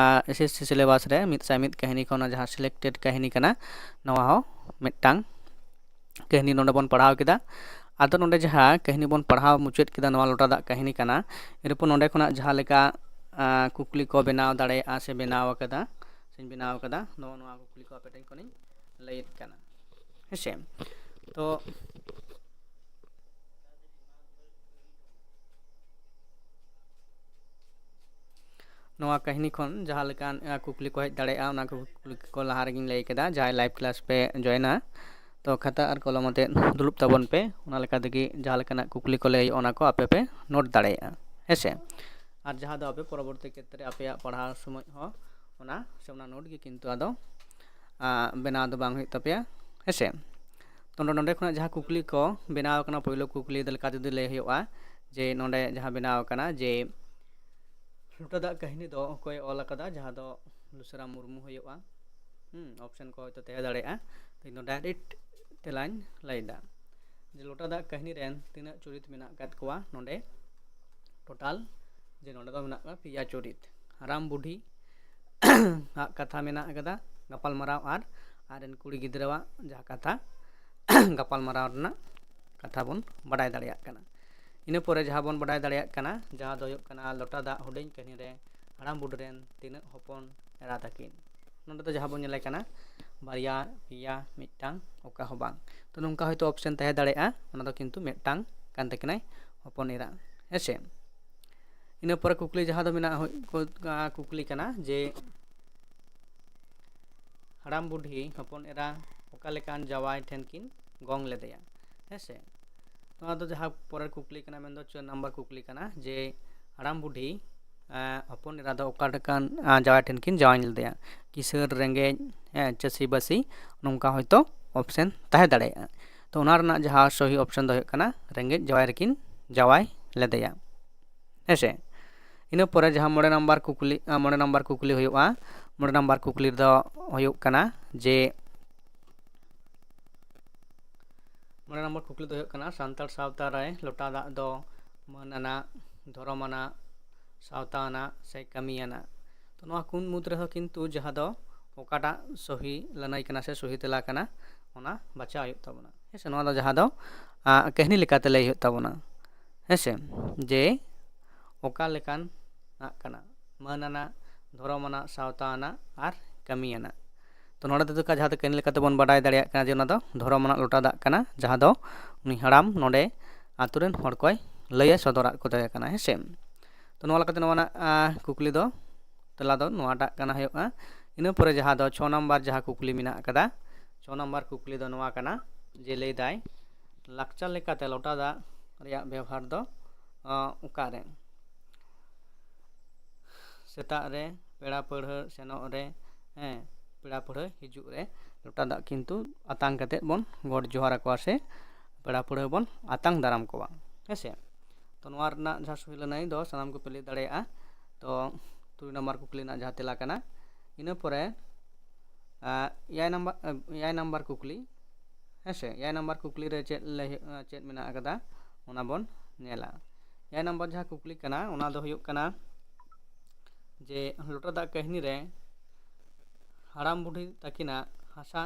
ᱮᱥ ᱮᱥ ᱥᱤ syllabus ᱨᱮ ᱢᱤᱫ ᱥᱟᱭ ᱢᱤᱫ ᱠᱟᱹᱦᱱᱤ ᱠᱷᱚᱱ ᱡᱟᱦᱟᱸ selected ᱠᱟᱹᱦᱱᱤ ᱠᱟᱱᱟ, ᱱᱚᱣᱟ ᱦᱚᱸ ᱢᱤᱫᱴᱟᱝ ᱠᱟᱹᱦᱱᱤ ᱱᱚᱰᱮ ᱵᱚᱱ ᱯᱟᱲᱦᱟᱣ ᱠᱮᱫᱟ᱾ ᱟᱫᱚ ᱱᱚᱰᱮ ᱡᱟᱦᱟᱸ ᱠᱟᱹᱦᱱᱤ ᱵᱚᱱ ᱯᱟᱲᱦᱟᱣ ᱢᱩᱪᱟᱹᱫ ᱠᱮᱫᱟ, ᱱᱚᱣᱟ ᱞᱚᱴᱟ ᱫᱟᱜ ᱠᱟᱹᱦᱱᱤ ᱠᱟᱱᱟ᱾ ᱮᱨᱯᱚᱨ ᱱᱚᱰᱮ ᱠᱷᱚᱱᱟᱜ ᱡᱟᱦᱟᱸ ᱞᱮᱠᱟ ᱠᱩᱠᱞᱤ ᱠᱚ ᱵᱮᱱᱟᱣ ᱫᱟᱲᱮᱭᱟᱜᱼᱟ ᱥᱮ ᱵᱮᱱᱟᱣ ᱟᱠᱟᱫᱟ ᱥᱮᱧ ᱵᱮᱱᱟᱣ ᱟᱠᱟᱫᱟ, ᱱᱚᱜᱼᱚ ᱱᱚᱣᱟ ᱠᱩᱠᱞᱤ ᱠᱚ ᱟᱯᱮ ᱴᱷᱮᱱ ᱠᱷᱚᱱᱤᱧ ᱞᱟᱹᱭᱮᱫ ᱠᱟᱱᱟ, ᱦᱮᱸᱥᱮ᱾ ᱛᱚ ᱱᱚᱣᱟ ᱠᱟᱹᱦᱱᱤ ᱠᱷᱚᱱ ᱡᱟᱦᱟᱸ ᱞᱮᱠᱟᱱ ᱠᱩᱠᱞᱤ ᱠᱚ ᱦᱮᱡ ᱫᱟᱲᱮᱭᱟᱜᱼᱟ, ᱚᱱᱟ ᱠᱩᱠᱞᱤ ᱠᱚ ᱞᱟᱦᱟ ᱨᱮᱜᱮᱧ ᱞᱟᱹᱭ ᱠᱮᱫᱟ᱾ ᱡᱟᱦᱟᱸᱭ live class ᱯᱮ join ᱟ, ᱛᱚ ᱠᱷᱟᱛᱟ ᱟᱨ ᱠᱚᱞᱚᱢ ᱟᱛᱮ ᱫᱩᱲᱩᱵ ᱛᱟᱵᱚᱱ ᱯᱮ᱾ ᱚᱱᱟ ᱞᱮᱠᱟ ᱛᱮᱜᱮ ᱡᱟᱦᱟᱸ ᱞᱮᱠᱟᱱᱟᱜ ᱠᱩᱠᱞᱤ ᱠᱚ ᱞᱟᱹᱭ ᱦᱩᱭᱩᱜᱼᱟ, ᱚᱱᱟ ᱠᱚ ᱟᱯᱮ ᱯᱮ note ᱫᱟᱲᱮᱭᱟᱜᱼᱟ, ᱦᱮᱸᱥᱮ᱾ ᱟᱨ ᱡᱟᱦᱟᱸ ᱫᱚ ᱟᱯᱮ ᱯᱚᱨᱚᱵᱚᱨᱛᱤ ᱠᱷᱮᱛᱨᱮ ᱟᱯᱮᱭᱟᱜ ᱯᱟᱲᱦᱟᱣ ᱥᱚᱢᱚᱭ ᱦᱚᱸ ᱚᱱᱟ ᱥᱮ ᱚᱱᱟ note ᱜᱮ ᱠᱤᱱᱛᱩ ᱟᱫᱚ ᱵᱮᱱᱟᱣ ᱫᱚ ᱵᱟᱝ ᱦᱩᱭᱩᱜ ᱛᱟᱯᱮᱭᱟ, ᱦᱮᱸᱥᱮ᱾ ᱛᱚ ᱱᱚᱰᱮ ᱠᱷᱚᱱᱟᱜ ᱡᱟᱦᱟᱸ ᱠᱩᱠᱞᱤ ᱠᱚ ᱵᱮᱱᱟᱣ ᱟᱠᱟᱱᱟ, ᱯᱳᱭᱞᱳ ᱠᱩᱠᱞᱤ ᱞᱮᱠᱟ ᱡᱩᱫᱤ ᱞᱟᱹᱭ ᱦᱩᱭᱩᱜᱼᱟ, ᱡᱮ ᱱᱚᱰᱮ ᱡᱟᱦᱟᱸ ᱵᱮᱱᱟᱣ ᱟᱠᱟᱱᱟ ᱡᱮ ᱞᱚᱴᱟ ᱫᱟᱜ ᱠᱟᱹᱦᱱᱤ ᱫᱚ ᱚᱠᱚᱭ ᱚᱞ ᱟᱠᱟᱫᱟ, ᱡᱟᱦᱟᱸ ᱫᱚ ᱞᱩᱥᱨᱟ ᱢᱩᱨᱢᱩ ᱦᱩᱭᱩᱜᱼᱟ᱾ ᱦᱩᱸ, option ᱠᱚ ᱦᱚᱭᱛᱳ ᱛᱟᱦᱮᱸ ᱫᱟᱲᱮᱭᱟᱜᱼᱟ᱾ ᱛᱚ ᱤᱧ ᱫᱚ direct ᱛᱮᱞᱟᱧ ᱞᱟᱹᱭᱫᱟ ᱡᱮ ᱞᱚᱴᱟ ᱫᱟᱜ ᱠᱟᱹᱦᱱᱤ ᱨᱮᱱ ᱛᱤᱱᱟᱹᱜ ᱪᱩᱨᱤᱛ ᱢᱮᱱᱟᱜ ᱟᱠᱟᱫ ᱠᱚᱣᱟ ᱱᱚᱰᱮ? Total ᱡᱮ ᱱᱚᱰᱮ ᱫᱚ ᱢᱮᱱᱟᱜ ᱠᱚᱣᱟ ᱯᱮᱭᱟ ᱪᱩᱨᱤᱛ᱾ ᱦᱟᱲᱟᱢ ᱵᱩᱰᱷᱤ ᱟᱜ ᱠᱟᱛᱷᱟ ᱢᱮᱱᱟᱜ ᱟᱠᱟᱫᱟ, ᱜᱟᱯᱟᱞᱢᱟᱨᱟᱣ ᱟᱨ ᱟᱡᱨᱮᱱ ᱠᱩᱲᱤ ᱜᱤᱫᱽᱨᱟᱹᱣᱟᱜ ᱡᱟᱦᱟᱸ ᱠᱟᱛᱷᱟ ᱜᱟᱯᱟᱞᱢᱟᱨᱟᱣ ᱨᱮᱱᱟᱜ ᱠᱟᱛᱷᱟ ᱵᱚᱱ ᱵᱟᱰᱟᱭ ᱫᱟᱲᱮᱭᱟᱜ ᱠᱟᱱᱟ᱾ ᱤᱱᱟᱹ ᱯᱚᱨᱮ ᱡᱟᱦᱟᱸ ᱵᱚᱱ ᱵᱟᱰᱟᱭ ᱫᱟᱲᱮᱭᱟᱜ ᱠᱟᱱᱟ, ᱡᱟᱦᱟᱸ ᱫᱚ ᱦᱩᱭᱩᱜ ᱠᱟᱱᱟ ᱞᱚᱴᱟ ᱫᱟᱜ ᱦᱩᱰᱤᱧ ᱠᱟᱹᱦᱱᱤ ᱨᱮ ᱦᱟᱲᱟᱢ ᱵᱩᱰᱷᱤ ᱨᱮᱱ ᱛᱤᱱᱟᱹᱜ ᱦᱚᱯᱚᱱ ᱮᱨᱟ ᱛᱟᱹᱠᱤᱱ? ᱱᱚᱰᱮ ᱫᱚ ᱡᱟᱦᱟᱸ ᱵᱚᱱ ᱧᱮᱞᱮ ᱠᱟᱱᱟ ᱵᱟᱨᱭᱟ, ᱯᱮᱭᱟ, ᱢᱤᱫᱴᱟᱝ, ᱚᱠᱟ ᱦᱚᱸ ᱵᱟᱝ᱾ ᱛᱚ ᱱᱚᱝᱠᱟ ᱦᱚᱭᱛᱳ option ᱛᱟᱦᱮᱸ ᱫᱟᱲᱮᱭᱟᱜᱼᱟ, ᱚᱱᱟ ᱫᱚ ᱠᱤᱱᱛᱩ ᱢᱤᱫᱴᱟᱝ ᱠᱟᱱ ᱛᱟᱹᱠᱤᱱᱟᱭ ᱦᱚᱯᱚᱱ ᱮᱨᱟ, ᱦᱮᱸᱥᱮ᱾ ᱤᱱᱟᱹ ᱯᱚᱨᱮ ᱠᱩᱠᱞᱤ ᱡᱟᱦᱟᱸ ᱫᱚ ᱢᱮᱱᱟᱜᱼᱟ, ᱦᱩᱭ-, ᱠᱩ-, ᱟ, ᱠᱩᱠᱞᱤ ᱠᱟᱱᱟ ᱡᱮ ᱦᱟᱲᱟᱢ ᱵᱩᱰᱷᱤ ᱦᱚᱯᱚᱱ ᱮᱨᱟ ᱚᱠᱟ ᱞᱮᱠᱟᱱ ᱡᱟᱶᱟᱭ ᱴᱷᱮᱱ ᱠᱤᱱ ᱜᱚᱝ ᱞᱮᱫᱮᱭᱟ, ᱦᱮᱸᱥᱮ᱾ ᱱᱚᱣᱟ ᱫᱚ ᱡᱟᱦᱟᱸ ᱯᱚᱨᱮᱨ ᱠᱩᱠᱞᱤ ᱠᱟᱱᱟ, ᱢᱮᱱᱫᱚ ᱪᱟᱨ ᱱᱟᱢᱵᱟᱨ ᱠᱩᱠᱞᱤ ᱠᱟᱱᱟ ᱡᱮ ᱦᱟᱲᱟᱢ ᱵᱩᱰᱷᱤ, ᱮᱸ, ᱦᱚᱯᱚᱱ ᱮᱨᱟ ᱫᱚ ᱚᱠᱟ ᱞᱮᱠᱟᱱ, ᱟᱸ, ᱡᱟᱶᱟᱭ ᱴᱷᱮᱱ ᱠᱤᱱ ᱡᱟᱶᱟᱭ ᱞᱮᱫᱮᱭᱟ? ᱠᱤᱥᱟᱹᱬ, ᱨᱮᱸᱜᱮᱡ, ᱦᱮᱸ, ᱪᱟᱹᱥᱤᱵᱟᱹᱥᱤ, ᱱᱚᱝᱠᱟ ᱦᱚᱭᱛᱳ option ᱛᱟᱦᱮᱸ ᱫᱟᱲᱮᱭᱟᱜᱼᱟ᱾ ᱛᱚ ᱚᱱᱟ ᱨᱮᱱᱟᱜ ᱡᱟᱦᱟᱸ ᱥᱚᱦᱤ option ᱫᱚ ᱦᱩᱭᱩᱜ ᱠᱟᱱᱟ ᱨᱮᱸᱜᱮᱡ ᱡᱟᱶᱟᱭ ᱨᱮᱠᱤᱱ ᱡᱟᱶᱟᱭ ᱞᱮᱫᱮᱭᱟ, ᱦᱮᱸᱥᱮ᱾ ᱤᱱᱟᱹ ᱯᱚᱨᱮ ᱡᱟᱦᱟᱸ ᱢᱚᱬᱮ ᱱᱟᱢᱵᱟᱨ ᱠᱩᱠᱞᱤ, ᱟᱸ, ᱢᱚᱬᱮ ᱱᱟᱢᱵᱟᱨ ᱠᱩᱠᱞᱤ ᱦᱩᱭᱩᱜᱼᱟ, ᱢᱚᱬᱮ ᱱᱟᱢᱵᱟᱨ ᱠᱩᱠᱞᱤ ᱨᱮᱫᱚ ᱦᱩᱭᱩᱜ ᱠᱟᱱᱟ ᱡᱮ ᱢᱚᱬᱮ ᱱᱟᱢᱵᱟᱨ ᱠᱩᱠᱞᱤ ᱫᱚ ᱦᱩᱭᱩᱜ ᱠᱟᱱᱟ, ᱥᱟᱱᱛᱟᱲ ᱥᱟᱶᱛᱟ ᱨᱮ ᱞᱚᱴᱟ ᱫᱟᱜ ᱫᱚ ᱢᱟᱹᱱ ᱟᱱᱟᱜ, ᱫᱷᱚᱨᱚᱢ ᱟᱱᱟᱜ, ᱥᱟᱶᱛᱟ ᱟᱱᱟᱜ ᱥᱮ ᱠᱟᱹᱢᱤᱭᱟᱱᱟᱜ᱾ ᱛᱚ ᱱᱚᱣᱟ ᱠᱩᱱ ᱢᱩᱫᱽ ᱨᱮᱦᱚᱸ ᱠᱤᱱᱛᱩ ᱡᱟᱦᱟᱸ ᱫᱚ ᱚᱠᱟᱴᱟᱜ ᱥᱚᱦᱤ ᱞᱟᱹᱱᱟᱹᱭ ᱠᱟᱱᱟ ᱥᱮ ᱥᱚᱦᱤ ᱛᱮᱞᱟ ᱠᱟᱱᱟ, ᱚᱱᱟ ᱵᱟᱪᱷᱟᱣ ᱦᱩᱭᱩᱜ ᱛᱟᱵᱚᱱᱟ᱾ ᱦᱮᱸ ᱥᱮ, ᱱᱚᱣᱟ ᱫᱚ ᱡᱟᱦᱟᱸ ᱫᱚ ᱟᱸ, ᱠᱟᱹᱦᱱᱤ ᱞᱮᱠᱟᱛᱮ ᱞᱟᱹᱭ ᱦᱩᱭᱩᱜ ᱛᱟᱵᱚᱱᱟ᱾ ᱦᱮᱸ ᱥᱮ, ᱡᱮ ᱚᱠᱟ ᱞᱮᱠᱟᱱᱟᱜ ᱠᱟᱱᱟ, ᱢᱟᱹᱱ ᱟᱱᱟᱜ, ᱫᱷᱚᱨᱚᱢ ᱟᱱᱟᱜ, ᱥᱟᱶᱛᱟ ᱟᱱᱟᱜ ᱟᱨ ᱠᱟᱹᱢᱤ ᱟᱱᱟᱜ᱾ ᱛᱚ ᱱᱚᱰᱮ ᱛᱮᱫᱚ ᱠᱟ-, ᱡᱟᱦᱟᱸ ᱫᱚ ᱠᱟᱹᱦᱱᱤ ᱞᱮᱠᱟᱛᱮ ᱵᱚᱱ ᱵᱟᱰᱟᱭ ᱫᱟᱲᱮᱭᱟᱜ ᱠᱟᱱᱟ ᱡᱮ ᱚᱱᱟ ᱫᱚ ᱫᱷᱚᱨᱚᱢ ᱟᱱᱟᱜ ᱞᱚᱴᱟ ᱫᱟᱜ ᱠᱟᱱᱟ, ᱡᱟᱦᱟᱸ ᱫᱚ ᱩᱱᱤ ᱦᱟᱲᱟᱢ ᱱᱚᱰᱮ ᱟᱛᱳ ᱨᱮᱱ ᱦᱚᱲ ᱠᱚᱭ ᱞᱟᱹᱭ ᱥᱚᱫᱚᱨᱟᱫ ᱠᱚ ᱛᱟᱦᱮᱸ ᱠᱟᱱᱟ᱾ ᱦᱮᱸ ᱥᱮ, ᱛᱚ ᱱᱚᱣᱟ ᱞᱮᱠᱟᱛᱮ ᱱᱚᱣᱟ ᱨᱮᱱᱟᱜ, ᱟᱸ, ᱠᱩᱠᱞᱤ ᱫᱚ, ᱛᱮᱞᱟ ᱫᱚ ᱱᱚᱣᱟᱴᱟᱜ ᱠᱟᱱᱟ ᱦᱩᱭᱩᱜᱼᱟ᱾ ᱤᱱᱟᱹ ᱯᱚᱨᱮ ᱡᱟᱦᱟᱸ ᱫᱚ ᱪᱷᱚ ᱱᱟᱢᱵᱟᱨ ᱡᱟᱦᱟᱸ ᱠᱩᱠᱞᱤ ᱢᱮᱱᱟᱜ ᱟᱠᱟᱫᱟ, ᱪᱷᱚ ᱱᱟᱢᱵᱟᱨ ᱠᱩᱠᱞᱤ ᱫᱚ ᱱᱚᱣᱟ ᱠᱟᱱᱟ ᱡᱮ ᱞᱟᱹᱭᱫᱟᱭ, ᱞᱟᱠᱪᱟᱨ ᱞᱮᱠᱟᱛᱮ ᱞᱚᱴᱟ ᱫᱟᱜ ᱨᱮᱭᱟᱜ ᱵᱮᱣᱦᱟᱨ ᱫᱚ, ᱟᱸ, ᱚᱠᱟᱨᱮ? ᱥᱮᱛᱟᱜ ᱨᱮ, ᱯᱮᱲᱟ ᱯᱟᱹᱲᱦᱟᱹ ᱥᱮᱱᱚᱜ ᱨᱮ, ᱦᱮᱸ, ᱯᱮᱲᱟ ᱯᱟᱹᱲᱦᱟᱹ ᱦᱤᱡᱩᱜ ᱨᱮ ᱞᱚᱴᱟ ᱫᱟᱜ ᱠᱤᱱᱛᱩ ᱟᱛᱟᱝ ᱠᱟᱛᱮᱫ ᱵᱚᱱ ᱜᱚᱰ ᱡᱚᱦᱟᱨ ᱟᱠᱚᱣᱟ ᱥᱮ ᱯᱮᱲᱟ ᱯᱟᱹᱲᱦᱟᱹ ᱵᱚᱱ ᱟᱛᱟᱝ ᱫᱟᱨᱟᱢ ᱠᱚᱣᱟ᱾ ᱦᱮᱸ ᱥᱮ, ᱛᱚ ᱱᱚᱣᱟ ᱨᱮᱱᱟᱜ ᱡᱟᱦᱟᱸ ᱥᱚᱦᱤ ᱞᱟᱹᱱᱟᱹᱭ ᱫᱚ ᱥᱟᱱᱟᱢ ᱠᱚᱯᱮ ᱞᱟᱹᱭ ᱫᱟᱲᱮᱭᱟᱜᱼᱟ᱾ ᱛᱚ ᱛᱩᱨᱩᱭ ᱱᱟᱢᱵᱟᱨ ᱠᱩᱠᱞᱤ ᱨᱮᱱᱟᱜ ᱡᱟᱦᱟᱸ ᱛᱮᱞᱟ ᱠᱟᱱᱟ, ᱤᱱᱟᱹ ᱯᱚᱨᱮ, ᱟᱸ, ᱮᱭᱟᱭ ᱱᱟᱢᱵᱟᱨ, ᱮᱭᱟᱭ ᱱᱟᱢᱵᱟᱨ ᱠᱩᱠᱞᱤ, ᱦᱮᱸ ᱥᱮ, ᱮᱭᱟᱭ ᱱᱟᱢᱵᱟᱨ ᱠᱩᱠᱞᱤ ᱨᱮ ᱪᱮᱫ ᱞᱟᱹᱭ ᱦᱩᱭᱩᱜ, ᱪᱮᱫ ᱢᱮᱱᱟᱜ ᱟᱠᱟᱫᱟ, ᱚᱱᱟ ᱵᱚᱱ ᱧᱮᱞᱟ᱾ ᱮᱭᱟᱭ ᱱᱟᱢᱵᱟᱨ ᱡᱟᱦᱟᱸ ᱠᱩᱠᱞᱤ ᱠᱟᱱᱟ, ᱚᱱᱟ ᱫᱚ ᱦᱩᱭᱩᱜ ᱠᱟᱱᱟ ᱡᱮ ᱞᱚᱴᱟ ᱫᱟᱜ ᱠᱟᱹᱦᱱᱤ ᱨᱮ ᱦᱟᱲᱟᱢ ᱵᱩᱰᱷᱤ ᱛᱟᱹᱠᱤᱱᱟᱜ ᱦᱟᱥᱟ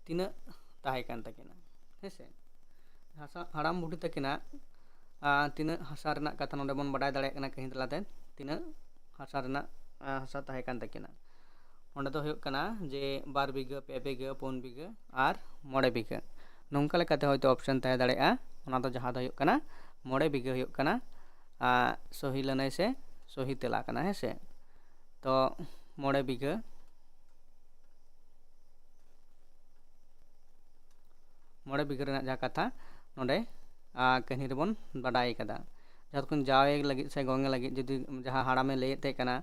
ᱛᱤᱱᱟᱹᱜ ᱛᱟᱦᱮᱸ ᱠᱟᱱ ᱛᱟᱹᱠᱤᱱᱟ? ᱦᱮᱸ ᱥᱮ, ᱦᱟᱥᱟ, ᱦᱟᱲᱟᱢ ᱵᱩᱰᱷᱤ ᱛᱟᱹᱠᱤᱱᱟᱜ, ᱟᱸ, ᱛᱤᱱᱟᱹᱜ ᱦᱟᱥᱟ ᱨᱮᱱᱟᱜ ᱠᱟᱛᱷᱟ ᱱᱚᱰᱮ ᱵᱚᱱ ᱵᱟᱰᱟᱭ ᱫᱟᱲᱮᱭᱟᱜ ᱠᱟᱱᱟ ᱠᱟᱹᱦᱱᱤ ᱛᱟᱞᱟᱛᱮ, ᱛᱤᱱᱟᱹᱜ ᱦᱟᱥᱟ ᱨᱮᱱᱟᱜ, ᱟᱸ, ᱦᱟᱥᱟ ᱛᱟᱦᱮᱸ ᱠᱟᱱ ᱛᱟᱹᱠᱤᱱᱟ᱾ ᱚᱸᱰᱮ ᱫᱚ ᱦᱩᱭᱩᱜ ᱠᱟᱱᱟ ᱡᱮ ᱵᱟᱨ ᱵᱤᱜᱷᱟᱹ, ᱯᱮ ᱵᱤᱜᱷᱟᱹ, ᱯᱩᱱ ᱵᱤᱜᱷᱟᱹ ᱟᱨ ᱢᱚᱬᱮ ᱵᱤᱜᱷᱟᱹ᱾ ᱱᱚᱝᱠᱟ ᱞᱮᱠᱟᱛᱮ ᱦᱚᱭᱛᱳ ᱚᱯᱥᱮᱱ ᱛᱟᱦᱮᱸ ᱫᱟᱲᱮᱭᱟᱜᱼᱟ᱾ ᱚᱱᱟ ᱫᱚ ᱡᱟᱦᱟᱸ ᱫᱚ ᱦᱩᱭᱩᱜ ᱠᱟᱱᱟ ᱢᱚᱬᱮ ᱵᱤᱜᱷᱟᱹ ᱦᱩᱭᱩᱜ ᱠᱟᱱᱟ, ᱟᱸ, ᱥᱚᱦᱤ ᱞᱟᱹᱱᱟᱹᱭ ᱥᱮ ᱥᱚᱦᱤ ᱛᱮᱞᱟ ᱠᱟᱱᱟ, ᱦᱮᱸ ᱥᱮ᱾ ᱛᱚ ᱢᱚᱬᱮ ᱵᱤᱜᱷᱟᱹ, ᱢᱚᱬᱮ ᱵᱤᱜᱷᱟᱹ ᱨᱮᱱᱟᱜ ᱡᱟᱦᱟᱸ ᱠᱟᱛᱷᱟ ᱱᱚᱰᱮ, ᱟᱸ, ᱠᱟᱹᱦᱱᱤ ᱨᱮᱵᱚᱱ ᱵᱟᱰᱟᱭ ᱠᱟᱫᱟ᱾ ᱡᱟᱦᱟᱸ ᱫᱚᱠᱚ ᱡᱟᱶᱟᱭ ᱞᱟᱹᱜᱤᱫ ᱥᱮ ᱜᱚᱝᱮ ᱞᱟᱹᱜᱤᱫ ᱡᱩᱫᱤ ᱡᱟᱦᱟᱸ ᱦᱟᱲᱟᱢᱮ ᱞᱟᱹᱭᱮᱫ ᱛᱟᱦᱮᱸ ᱠᱟᱱᱟ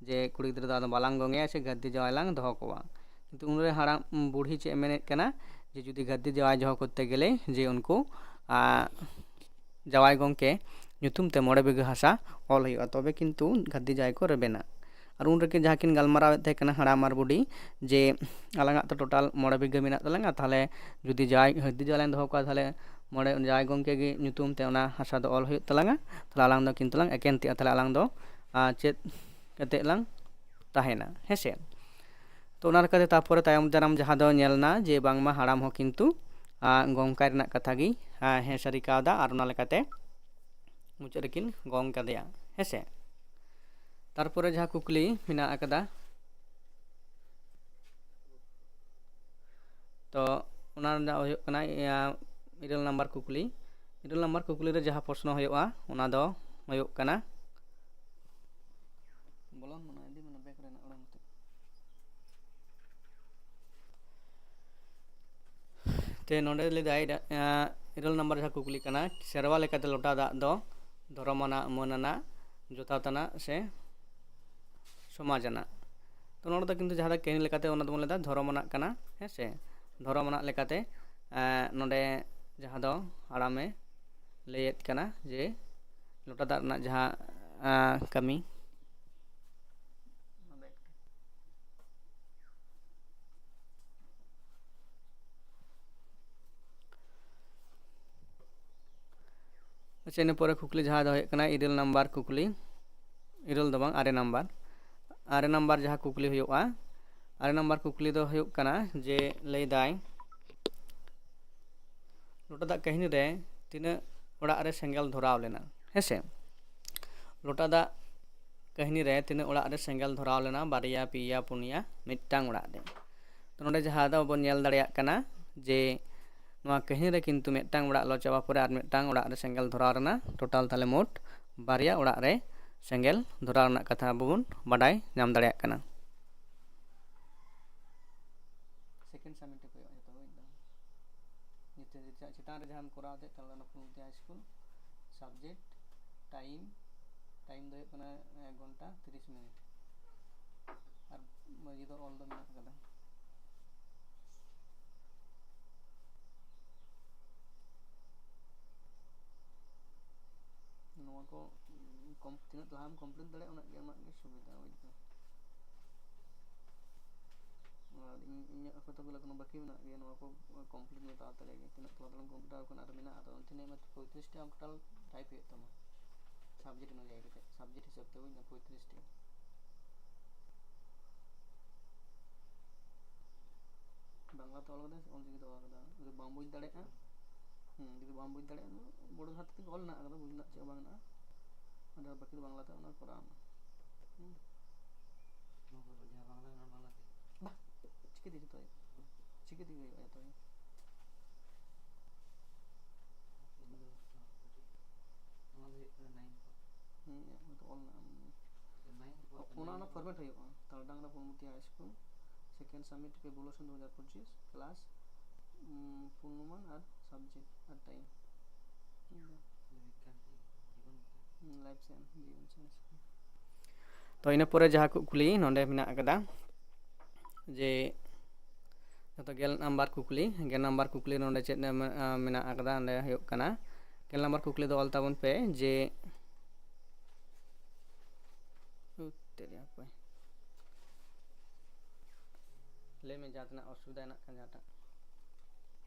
ᱡᱮ ᱠᱩᱲᱤ ᱜᱤᱫᱽᱨᱟᱹ ᱫᱚ ᱟᱫᱚ ᱵᱟᱞᱟᱝ ᱜᱚᱝᱮᱭᱟ ᱥᱮ ᱜᱟᱹᱨᱫᱤ ᱡᱟᱶᱟᱭ ᱞᱟᱝ ᱫᱚᱦᱚ ᱠᱚᱣᱟ, ᱠᱤᱱᱛᱩ ᱩᱱᱨᱮ ᱦᱟᱲᱟᱢ, ᱵᱩᱲᱦᱤ ᱪᱮᱫ ᱮ ᱢᱮᱱᱮᱫ ᱠᱟᱱᱟ ᱡᱮ ᱡᱩᱫᱤ ᱜᱟᱹᱨᱫᱤ ᱡᱟᱶᱟᱭ ᱫᱚᱦᱚ ᱠᱚᱨᱛᱮ ᱜᱮᱞᱮ ᱡᱮ ᱩᱱᱠᱩ, ᱟᱸ, ᱡᱟᱶᱟᱭ ᱜᱚᱝᱠᱮ ᱧᱩᱛᱩᱢ ᱛᱮ ᱢᱚᱬᱮ ᱵᱤᱜᱷᱟᱹ ᱦᱟᱥᱟ ᱚᱞ ᱦᱩᱭᱩᱜᱼᱟ, ᱛᱚᱵᱮ ᱠᱤᱱᱛᱩ ᱜᱟᱹᱨᱫᱤ ᱡᱟᱶᱟᱭ ᱠᱚ ᱨᱮᱵᱮᱱᱟ᱾ ᱟᱨ ᱩᱱ ᱨᱮᱜᱮ ᱡᱟᱦᱟᱸ ᱠᱤᱱ ᱜᱟᱞᱢᱟᱨᱟᱣᱮᱫ ᱛᱟᱦᱮᱸ ᱠᱟᱱᱟ ᱦᱟᱲᱟᱢ ᱟᱨ ᱵᱩᱰᱷᱤ, ᱡᱮ ᱟᱞᱟᱝᱟᱜ ᱛᱚ ᱴᱳᱴᱟᱞ ᱢᱚᱬᱮ ᱵᱤᱜᱷᱟᱹ ᱢᱮᱱᱟᱜ ᱛᱟᱞᱟᱝᱟ, ᱛᱟᱦᱚᱞᱮ ᱡᱩᱫᱤ ᱡᱟᱶᱟᱭ, ᱜᱟᱹᱨᱫᱤ ᱡᱟᱶᱟᱭ ᱞᱟᱝ ᱫᱚᱦᱚ ᱠᱚᱣᱟ, ᱛᱟᱦᱚᱞᱮ ᱢᱚᱬᱮ, ᱡᱟᱶᱟᱭ ᱜᱚᱝᱠᱮ ᱜᱮ ᱧᱩᱛᱩᱢ ᱛᱮ ᱚᱱᱟ ᱦᱟᱥᱟ ᱫᱚ ᱚᱞ ᱦᱩᱭᱩᱜ ᱛᱟᱞᱟᱝᱟ, ᱛᱟᱦᱚᱞᱮ ᱟᱞᱟᱝ ᱫᱚ ᱠᱤᱱᱛᱩ ᱞᱟᱝ ᱮᱠᱮᱱ ᱛᱤᱜᱼᱟ, ᱛᱟᱦᱚᱞᱮ ᱟᱞᱟᱝ ᱫᱚ ᱟᱨ ᱪᱮᱫ ᱠᱟᱛᱮ ᱞᱟᱝ ᱛᱟᱦᱮᱱᱟ, ᱦᱮᱸ ᱥᱮ? ᱛᱚ ᱚᱱᱟ ᱞᱮᱠᱟᱛᱮ ᱛᱟᱨᱯᱚᱨᱮ ᱛᱟᱭᱚᱢ ᱫᱟᱨᱟᱢ ᱡᱟᱦᱟᱸ ᱫᱚ ᱧᱮᱞ ᱮᱱᱟ ᱡᱮ ᱵᱟᱝᱢᱟ ᱦᱟᱲᱟᱢ ᱦᱚᱸ ᱠᱤᱱᱛᱩ, ᱟᱨ, ᱜᱚᱝᱠᱟᱭ ᱨᱮᱱᱟᱜ ᱠᱟᱛᱷᱟ ᱜᱮ, ᱟᱨ, ᱦᱮᱸ ᱥᱟᱹᱨᱤ ᱠᱟᱣᱫᱟ ᱟᱨ ᱚᱱᱟ ᱞᱮᱠᱟᱛᱮ ᱢᱩᱪᱟᱹᱫ ᱨᱮᱠᱤᱱ ᱜᱚᱝ ᱠᱟᱫᱮᱭᱟ, ᱦᱮᱸ ᱥᱮ? ᱛᱟᱨᱯᱚᱨᱮ ᱡᱟᱦᱟᱸ ᱠᱩᱠᱞᱤ ᱢᱮᱱᱟᱜ ᱟᱠᱟᱫᱟ, ᱛᱚ ᱚᱱᱟ ᱨᱮᱱᱟᱜ ᱦᱩᱭᱩᱜ ᱠᱟᱱᱟ, ᱤᱭᱟᱹ, ᱤᱨᱟᱹᱞ ᱱᱟᱢᱵᱟᱨ ᱠᱩᱠᱞᱤ᱾ ᱤᱨᱟᱹᱞ ᱱᱟᱢᱵᱟᱨ ᱠᱩᱠᱞᱤ ᱨᱮ ᱡᱟᱦᱟᱸ ᱯᱨᱚᱥᱱᱚ ᱦᱩᱭᱩᱜᱼᱟ, ᱚᱱᱟ ᱫᱚ ᱦᱩᱭᱩᱜ ᱠᱟᱱᱟ, ᱵᱚᱞᱚᱱ ᱢᱟᱱᱮ ᱤᱫᱤ ᱢᱟᱱᱮ ᱵᱮᱜᱽ ᱨᱮᱱᱟᱜ ᱚᱲᱟᱜ ᱛᱮ᱾ ᱛᱮ ᱱᱚᱰᱮ ᱞᱟᱹᱭᱫᱟᱭ, ᱮᱸ, ᱤᱨᱟᱹᱞ ᱱᱟᱢᱵᱟᱨ ᱡᱟᱦᱟᱸ ᱠᱩᱠᱞᱤ ᱠᱟᱱᱟ, ᱥᱮᱨᱣᱟ ᱞᱮᱠᱟᱛᱮ ᱞᱚᱴᱟ ᱫᱟᱜ ᱫᱚ ᱫᱷᱚᱨᱚᱢ ᱟᱱᱟᱜ, ᱢᱟᱹᱱ ᱟᱱᱟᱜ, ᱡᱚᱛᱷᱟᱛ ᱟᱱᱟᱜ ᱥᱮ ᱥᱚᱢᱟᱡᱽ ᱟᱱᱟᱜ? ᱛᱚ ᱱᱚᱰᱮ ᱫᱚ ᱠᱤᱱᱛᱩ ᱡᱟᱦᱟᱸ ᱫᱚ ᱠᱟᱹᱦᱱᱤ ᱞᱮᱠᱟᱛᱮ ᱚᱱᱟ ᱫᱚᱵᱚᱱ ᱞᱟᱹᱭᱫᱟ ᱫᱷᱚᱨᱚᱢ ᱟᱱᱟᱜ ᱠᱟᱱᱟ, ᱦᱮᱸ ᱥᱮ? ᱫᱷᱚᱨᱚᱢ ᱟᱱᱟᱜ ᱞᱮᱠᱟᱛᱮ, ᱮᱸ, ᱱᱚᱰᱮ ᱡᱟᱦᱟᱸ ᱫᱚ ᱦᱟᱲᱟᱢᱮ ᱞᱟᱹᱭᱮᱫ ᱠᱟᱱᱟ ᱡᱮ ᱞᱚᱴᱟ ᱫᱟᱜ ᱨᱮᱱᱟᱜ ᱡᱟᱦᱟᱸ, ᱮᱸ, ᱠᱟᱹᱢᱤ, ᱟᱪᱪᱷᱟ, ᱤᱱᱟᱹ ᱯᱚᱨᱮ ᱠᱩᱠᱞᱤ ᱡᱟᱦᱟᱸ ᱫᱚ ᱦᱩᱭᱩᱜ ᱠᱟᱱᱟ ᱤᱨᱟᱹᱞ ᱱᱟᱢᱵᱟᱨ ᱠᱩᱠᱞᱤ, ᱤᱨᱟᱹᱞ ᱫᱚ ᱵᱟᱝ, ᱟᱨᱮ ᱱᱟᱢᱵᱟᱨ, ᱟᱨᱮ ᱱᱟᱢᱵᱟᱨ ᱡᱟᱦᱟᱸ ᱠᱩᱠᱞᱤ ᱦᱩᱭᱩᱜᱼᱟ, ᱟᱨᱮ ᱱᱟᱢᱵᱟᱨ ᱠᱩᱠᱞᱤ ᱫᱚ ᱦᱩᱭᱩᱜ ᱠᱟᱱᱟ ᱡᱮ ᱞᱟᱹᱭᱫᱟᱭ, ᱞᱚᱴᱟ ᱫᱟᱜ ᱠᱟᱹᱦᱱᱤ ᱨᱮ ᱛᱤᱱᱟᱹᱜ ᱚᱲᱟᱜ ᱨᱮ ᱥᱮᱸᱜᱮᱞ ᱫᱷᱚᱨᱟᱣ ᱞᱮᱱᱟ? ᱦᱮᱸ ᱥᱮ, ᱞᱚᱴᱟ ᱫᱟᱜ ᱠᱟᱹᱦᱱᱤ ᱨᱮ ᱛᱤᱱᱟᱹᱜ ᱚᱲᱟᱜ ᱨᱮ ᱥᱮᱸᱜᱮᱞ ᱫᱷᱚᱨᱟᱣ ᱞᱮᱱᱟ? ᱵᱟᱨᱭᱟ, ᱯᱮᱭᱟ, ᱯᱩᱱᱭᱟ, ᱢᱤᱫᱴᱟᱝ ᱚᱲᱟᱜ ᱨᱮ᱾ ᱛᱚ ᱱᱚᱰᱮ ᱡᱟᱦᱟᱸ ᱫᱚ ᱵᱚᱱ ᱧᱮᱞ ᱫᱟᱲᱮᱭᱟᱜ ᱠᱟᱱᱟ ᱡᱮ ᱱᱚᱣᱟ ᱠᱟᱹᱦᱱᱤ ᱨᱮ ᱠᱤᱱᱛᱩ ᱢᱤᱫᱴᱟᱝ ᱚᱲᱟᱜ ᱞᱚ ᱪᱟᱵᱟ ᱯᱚᱨᱮ ᱟᱨ ᱢᱤᱫᱴᱟᱝ ᱚᱲᱟᱜ ᱨᱮ ᱥᱮᱸᱜᱮᱞ ᱫᱷᱚᱨᱟᱣ ᱞᱮᱱᱟ᱾ ᱴᱳᱴᱟᱞ ᱛᱟᱦᱞᱮ ᱢᱳᱴ ᱵᱟᱨᱭᱟ ᱚᱲᱟᱜ ᱨᱮ ᱥᱮᱸᱜᱮᱞ ᱫᱷᱚᱨᱟᱣ ᱨᱮᱱᱟᱜ ᱠᱟᱛᱷᱟ ᱟᱵᱚ ᱵᱚᱱ ᱵᱟᱰᱟᱭ ᱧᱟᱢ ᱫᱟᱲᱮᱭᱟᱜ ᱠᱟᱱᱟ᱾ ᱥᱮᱠᱮᱱᱰ ᱥᱟᱵᱢᱤᱴ ᱦᱩᱭᱩᱜᱼᱟ ᱡᱚᱛᱚ, ᱵᱩᱡᱽ ᱫᱟᱢ? ᱱᱤᱛᱚᱜ ᱪᱮᱛᱟᱱ ᱨᱮ ᱡᱟᱦᱟᱸᱢ ᱠᱚᱨᱟᱣ ᱛᱟᱦᱮᱸᱫ, ᱛᱟᱦᱞᱮ ᱚᱱᱟ ᱯᱷᱩᱞ ᱛᱮ ᱦᱟᱭ ᱥᱠᱩᱞ, ᱥᱟᱵᱡᱮᱠᱴ, ᱴᱟᱭᱤᱢ, ᱴᱟᱭᱤᱢ ᱫᱚ ᱦᱩᱭᱩᱜ ᱠᱟᱱᱟ ᱮᱠ ᱜᱷᱚᱱᱴᱟ ᱛᱤᱨᱤᱥ ᱢᱤᱱᱤᱴ, ᱟᱨ ᱤᱭᱟᱹ ᱫᱚ ᱚᱞ ᱫᱚ ᱢᱮᱱᱟᱜ ᱠᱟᱫᱟ᱾ ᱱᱚᱣᱟ ᱠᱚ, ᱩᱸ, ᱠᱚᱢ-, ᱛᱤᱱᱟᱹᱜ ᱞᱟᱦᱟᱢ ᱠᱚᱢᱯᱞᱤᱴ ᱫᱟᱲᱮᱭᱟᱜᱼᱟ, ᱩᱱᱟᱹᱜ ᱜᱮ, ᱩᱱᱟᱹᱜ ᱜᱮ ᱥᱩᱵᱤᱫᱷᱟ, ᱵᱩᱡᱽ ᱫᱟᱢ? ᱟᱨ ᱤᱧ, ᱤᱧᱟᱹᱜ ᱦᱚᱭᱛᱳ ᱵᱚᱞᱮ ᱠᱳᱱᱳ ᱵᱟᱹᱠᱤ ᱢᱮᱱᱟᱜ ᱜᱮᱭᱟ, ᱱᱚᱣᱟ ᱠᱚ ᱠᱚᱢᱯᱞᱤᱴ ᱢᱮ ᱛᱟᱲᱟᱛᱟᱲᱤ ᱜᱮ᱾ ᱛᱤᱱᱟᱹᱜ ᱛᱟᱲᱟᱛᱟᱲᱤᱢ ᱠᱚᱢᱯᱞᱤᱴ ᱟᱠᱚ ᱠᱷᱟᱱ ᱟᱨ ᱢᱮᱱᱟᱜᱼᱟ, ᱟᱫᱚ ᱛᱤᱱᱟᱹᱜ ᱢᱟ ᱯᱚᱸᱭᱛᱨᱤᱥ ᱴᱤ ᱟᱢ ᱴᱳᱴᱟᱞ ᱴᱟᱭᱤᱯ ᱦᱩᱭᱩᱜ ᱛᱟᱢᱟ᱾ সাবজেক্ট অনুযায়ী কেটে, সাবজেক্ট হিসাব ᱛᱮ ᱵᱩᱡᱽ ᱫᱟ, ᱯᱚᱸᱭᱛᱨᱤᱥ ᱴᱤ᱾ ᱵᱟᱝᱞᱟ ᱛᱮ ᱚᱞ ᱠᱟᱫᱟ ᱥᱮ ᱚᱞᱪᱤᱠᱤ ᱛᱮ ᱚᱞ ᱠᱟᱫᱟ, ᱡᱩᱫᱤ ᱵᱟᱢ ᱵᱩᱡᱽ ᱫᱟᱲᱮᱭᱟᱜᱼᱟ, ᱦᱩᱸ, ᱡᱩᱫᱤ ᱵᱟᱢ ᱵᱩᱡᱽ ᱫᱟᱲᱮᱭᱟᱜᱼᱟ, ᱵᱚᱲᱚ ᱫᱷᱟᱨᱟ ᱛᱮᱜᱮ ᱚᱞ ᱦᱮᱱᱟᱜ ᱠᱟᱫᱟ, ᱵᱩᱡᱽ ᱨᱮᱱᱟᱜ ᱪᱮᱫ ᱦᱚᱸ ᱵᱟᱝ ᱦᱮᱱᱟᱜᱼᱟ᱾ ᱟᱫᱚ ᱵᱟᱹᱠᱤ ᱫᱚ ᱵᱟᱝᱞᱟ ᱛᱮ ᱚᱱᱟ ᱠᱚᱨᱟᱣ ᱢᱮ᱾ ᱦᱩᱸ᱾ ᱱᱚᱣᱟ ᱠᱚ ᱡᱟᱦᱟᱸ ᱵᱟᱝᱞᱟ ᱢᱮᱱᱟᱜᱼᱟ, ᱵᱟᱝᱞᱟ ᱛᱮ᱾ ᱵᱟ, ᱪᱤᱠᱟᱹᱛᱮ ᱡᱚᱛᱚ ᱦᱩᱭᱩᱜᱼᱟ? ᱪᱤᱠᱟᱹᱛᱮ ᱦᱩᱭᱩᱜᱼᱟ ᱡᱚᱛᱚ ᱜᱮ? ᱱᱚᱣᱟ ᱫᱚ ᱦᱩᱭᱩᱜ ᱠᱟᱱᱟ ᱱᱟᱭᱤᱱ ᱠᱚ᱾ ᱦᱩᱸ, ᱚᱱᱟ ᱫᱚ ᱚᱞ ᱢᱮᱱᱟᱜᱼᱟ᱾ ᱱᱟᱭᱤᱱ ᱠᱚ, ᱚ-, ᱚᱱᱟ, ᱚᱱᱟ ᱱᱟᱭᱤᱱ ᱠᱚ᱾ ᱯᱷᱚᱨᱢᱮᱴ ᱦᱩᱭᱩᱜᱼᱟ, ᱛᱟᱞᱰᱟᱝᱨᱟ ᱯᱩᱨᱢᱩᱛᱤ ᱦᱟᱭ ᱥᱠᱩᱞ, second submit revolution ᱫᱩ ᱦᱟᱡᱟᱨ ᱯᱚᱸᱪᱤᱥ, class, ᱩᱸ, ᱯᱩᱨᱱᱚᱢᱟᱱ ᱟᱨ subject ᱟᱨ time᱾ ᱦᱩᱸ᱾ ᱵᱤᱜᱽᱜᱟᱱ ᱪᱮᱫ? ᱡᱤᱵᱚᱱ ᱵᱤᱜᱽᱜᱟᱱ᱾ ᱦᱩᱸ, life science, ᱡᱤᱵᱚᱱ science᱾ ᱛᱚ, ᱤᱱᱟᱹ ᱯᱚᱨᱮ ᱡᱟᱦᱟᱸ ᱠᱚ ᱠᱩᱠᱞᱤ ᱱᱚᱰᱮ ᱢᱮᱱᱟᱜ ᱟᱠᱟᱫᱟ ᱡᱮ ᱡᱚᱛᱚ ᱜᱮᱞ ᱱᱟᱢᱵᱟᱨ ᱠᱩᱠᱞᱤ, ᱜᱮᱞ ᱱᱟᱢᱵᱟᱨ ᱠᱩᱠᱞᱤ ᱱᱚᱰᱮ ᱪᱮᱫ ᱮᱢ, ᱟ, ᱢᱮᱱᱟᱜ ᱟᱠᱟᱫᱟ? ᱚᱸᱰᱮ ᱦᱩᱭᱩᱜ ᱠᱟᱱᱟ, ᱜᱮᱞ ᱱᱟᱢᱵᱟᱨ ᱠᱩᱠᱞᱤ ᱫᱚ ᱚᱞ ᱛᱟᱵᱚᱱ ᱯᱮ ᱡᱮ, ᱩᱛᱛᱚᱨ ᱦᱟᱯᱳᱭ᱾ ᱞᱟᱹᱭ ᱢᱮ, ᱡᱟᱦᱟᱸ ᱛᱤᱱᱟᱹᱜ ᱚᱥᱩᱵᱤᱫᱷᱟ ᱦᱮᱱᱟᱜ ᱠᱷᱟᱱ ᱡᱟᱦᱟᱸᱴᱟᱜ᱾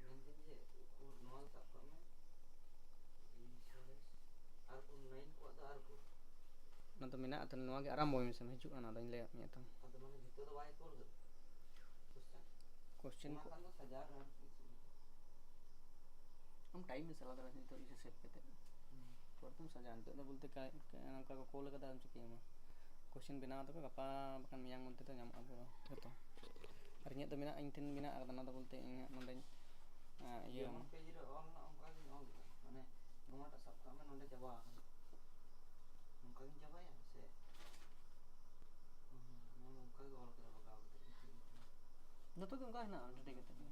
ᱢᱮᱱᱫᱟᱹᱧ ᱡᱮ, ᱩᱠᱩᱨ ᱱᱚᱣᱟ ᱥᱟᱵ ᱠᱟᱜ ᱢᱮ, ᱡᱤᱱᱤᱥ ᱟᱨ ᱠᱚ ᱱᱟᱭᱤᱱ ᱠᱚᱣᱟᱜ ᱫᱚ ᱟᱨ ᱠᱚ᱾ ᱚᱱᱟ ᱫᱚ ᱢᱮᱱᱟᱜᱼᱟ ᱛᱚ, ᱱᱚᱣᱟ ᱜᱮ ᱟᱨᱟᱢᱵᱚᱭ ᱢᱮᱥᱮ, ᱦᱤᱡᱩᱜᱼᱟ, ᱚᱱᱟ ᱫᱚᱧ ᱞᱟᱹᱭᱟᱫ ᱢᱮᱭᱟ ᱛᱚ᱾ ᱟᱫᱚ ᱢᱟᱱᱮ ᱡᱷᱚᱛᱚ ᱫᱚ ᱵᱟᱭ ᱠᱳᱞ ᱠᱟᱫᱟ question? ᱠᱚᱥᱪᱮᱱ ᱚᱱᱟ ᱠᱚ ᱠᱷᱟᱱ ᱫᱚ ᱥᱟᱡᱟᱣ ᱨᱮᱱᱟᱜ ᱟᱨ ᱠᱤᱪᱷᱩ ᱢᱮᱱᱟᱜᱼᱟ᱾ ᱟᱢ time ᱮ ᱪᱟᱞᱟᱣ ᱫᱟᱲᱮᱭᱟᱜᱼᱟ ᱱᱤᱛᱚᱜ ᱤᱭᱟᱹ ᱥᱮᱵᱷ ᱠᱟᱛᱮ᱾ ᱦᱩᱸ᱾ ᱯᱚᱨᱮ ᱛᱮᱢ ᱥᱟᱡᱟᱣᱟ᱾ ᱱᱤᱛᱚᱜ ᱫᱚ ᱵᱚᱞᱛᱮ ᱠᱟ-, ᱠᱟ-, ᱱᱚᱝᱠᱟ ᱠᱚ ᱠᱳᱞ ᱠᱟᱫᱟ, ᱟᱢ ᱪᱤᱠᱟᱹᱭᱟᱢᱟ? ᱠᱚᱥᱪᱮᱱ ᱵᱮᱱᱟᱣ ᱛᱟᱠᱚ, ᱜᱟᱯᱟ ᱵᱟᱠᱷᱟᱱ ᱢᱮᱭᱟᱝ ᱢᱚᱫᱽᱫᱷᱮ ᱫᱚ ᱧᱟᱢᱚᱜᱼᱟ ᱯᱩᱨᱟᱹ ᱡᱷᱚᱛᱚ᱾ ᱟᱨ ᱤᱧᱟᱹᱜ ᱫᱚ ᱢᱮᱱᱟᱜᱼᱟ, ᱤᱧ ᱴᱷᱮᱱ ᱢᱮᱱᱟᱜ ᱟᱠᱟᱫᱟ, ᱚᱱᱟ ᱫᱚ ᱵᱚᱞᱛᱮ ᱤᱧᱟᱹᱜ ᱱᱚᱰᱮᱧ, ᱮᱸ, ᱤᱭᱟᱹ ᱡᱮᱢᱚᱱ ᱯᱮᱡᱽ ᱨᱮ ᱚᱞ ᱢᱮᱱᱟᱜᱼᱟ, ᱚᱱᱠᱟ ᱜᱤᱧ ᱚᱞ ᱠᱟᱜᱼᱟ᱾ ᱢᱟᱱᱮ ᱱᱚᱣᱟᱴᱟᱜ ᱥᱟᱵ ᱠᱟᱜ ᱢᱮ, ᱱᱚᱰᱮ ᱪᱟᱵᱟ ᱟᱠᱟᱱᱟ, ᱱᱚᱝᱠᱟ ᱜᱤᱧ ᱪᱟᱵᱟᱭᱟ ᱥᱮ? ᱦᱩᱸ, ᱱᱚᱣᱟ ᱫᱚ ᱚᱱᱠᱟ ᱜᱮ ᱚᱞ ᱠᱟᱫᱟ ᱵᱟᱜᱟᱣ ᱠᱟᱛᱮ᱾ ᱡᱚᱛᱚ ᱜᱮ ᱚᱱᱠᱟ ᱦᱮᱱᱟᱜᱼᱟ, ᱨᱮᱰᱤ ᱠᱟᱛᱮ ᱜᱮ᱾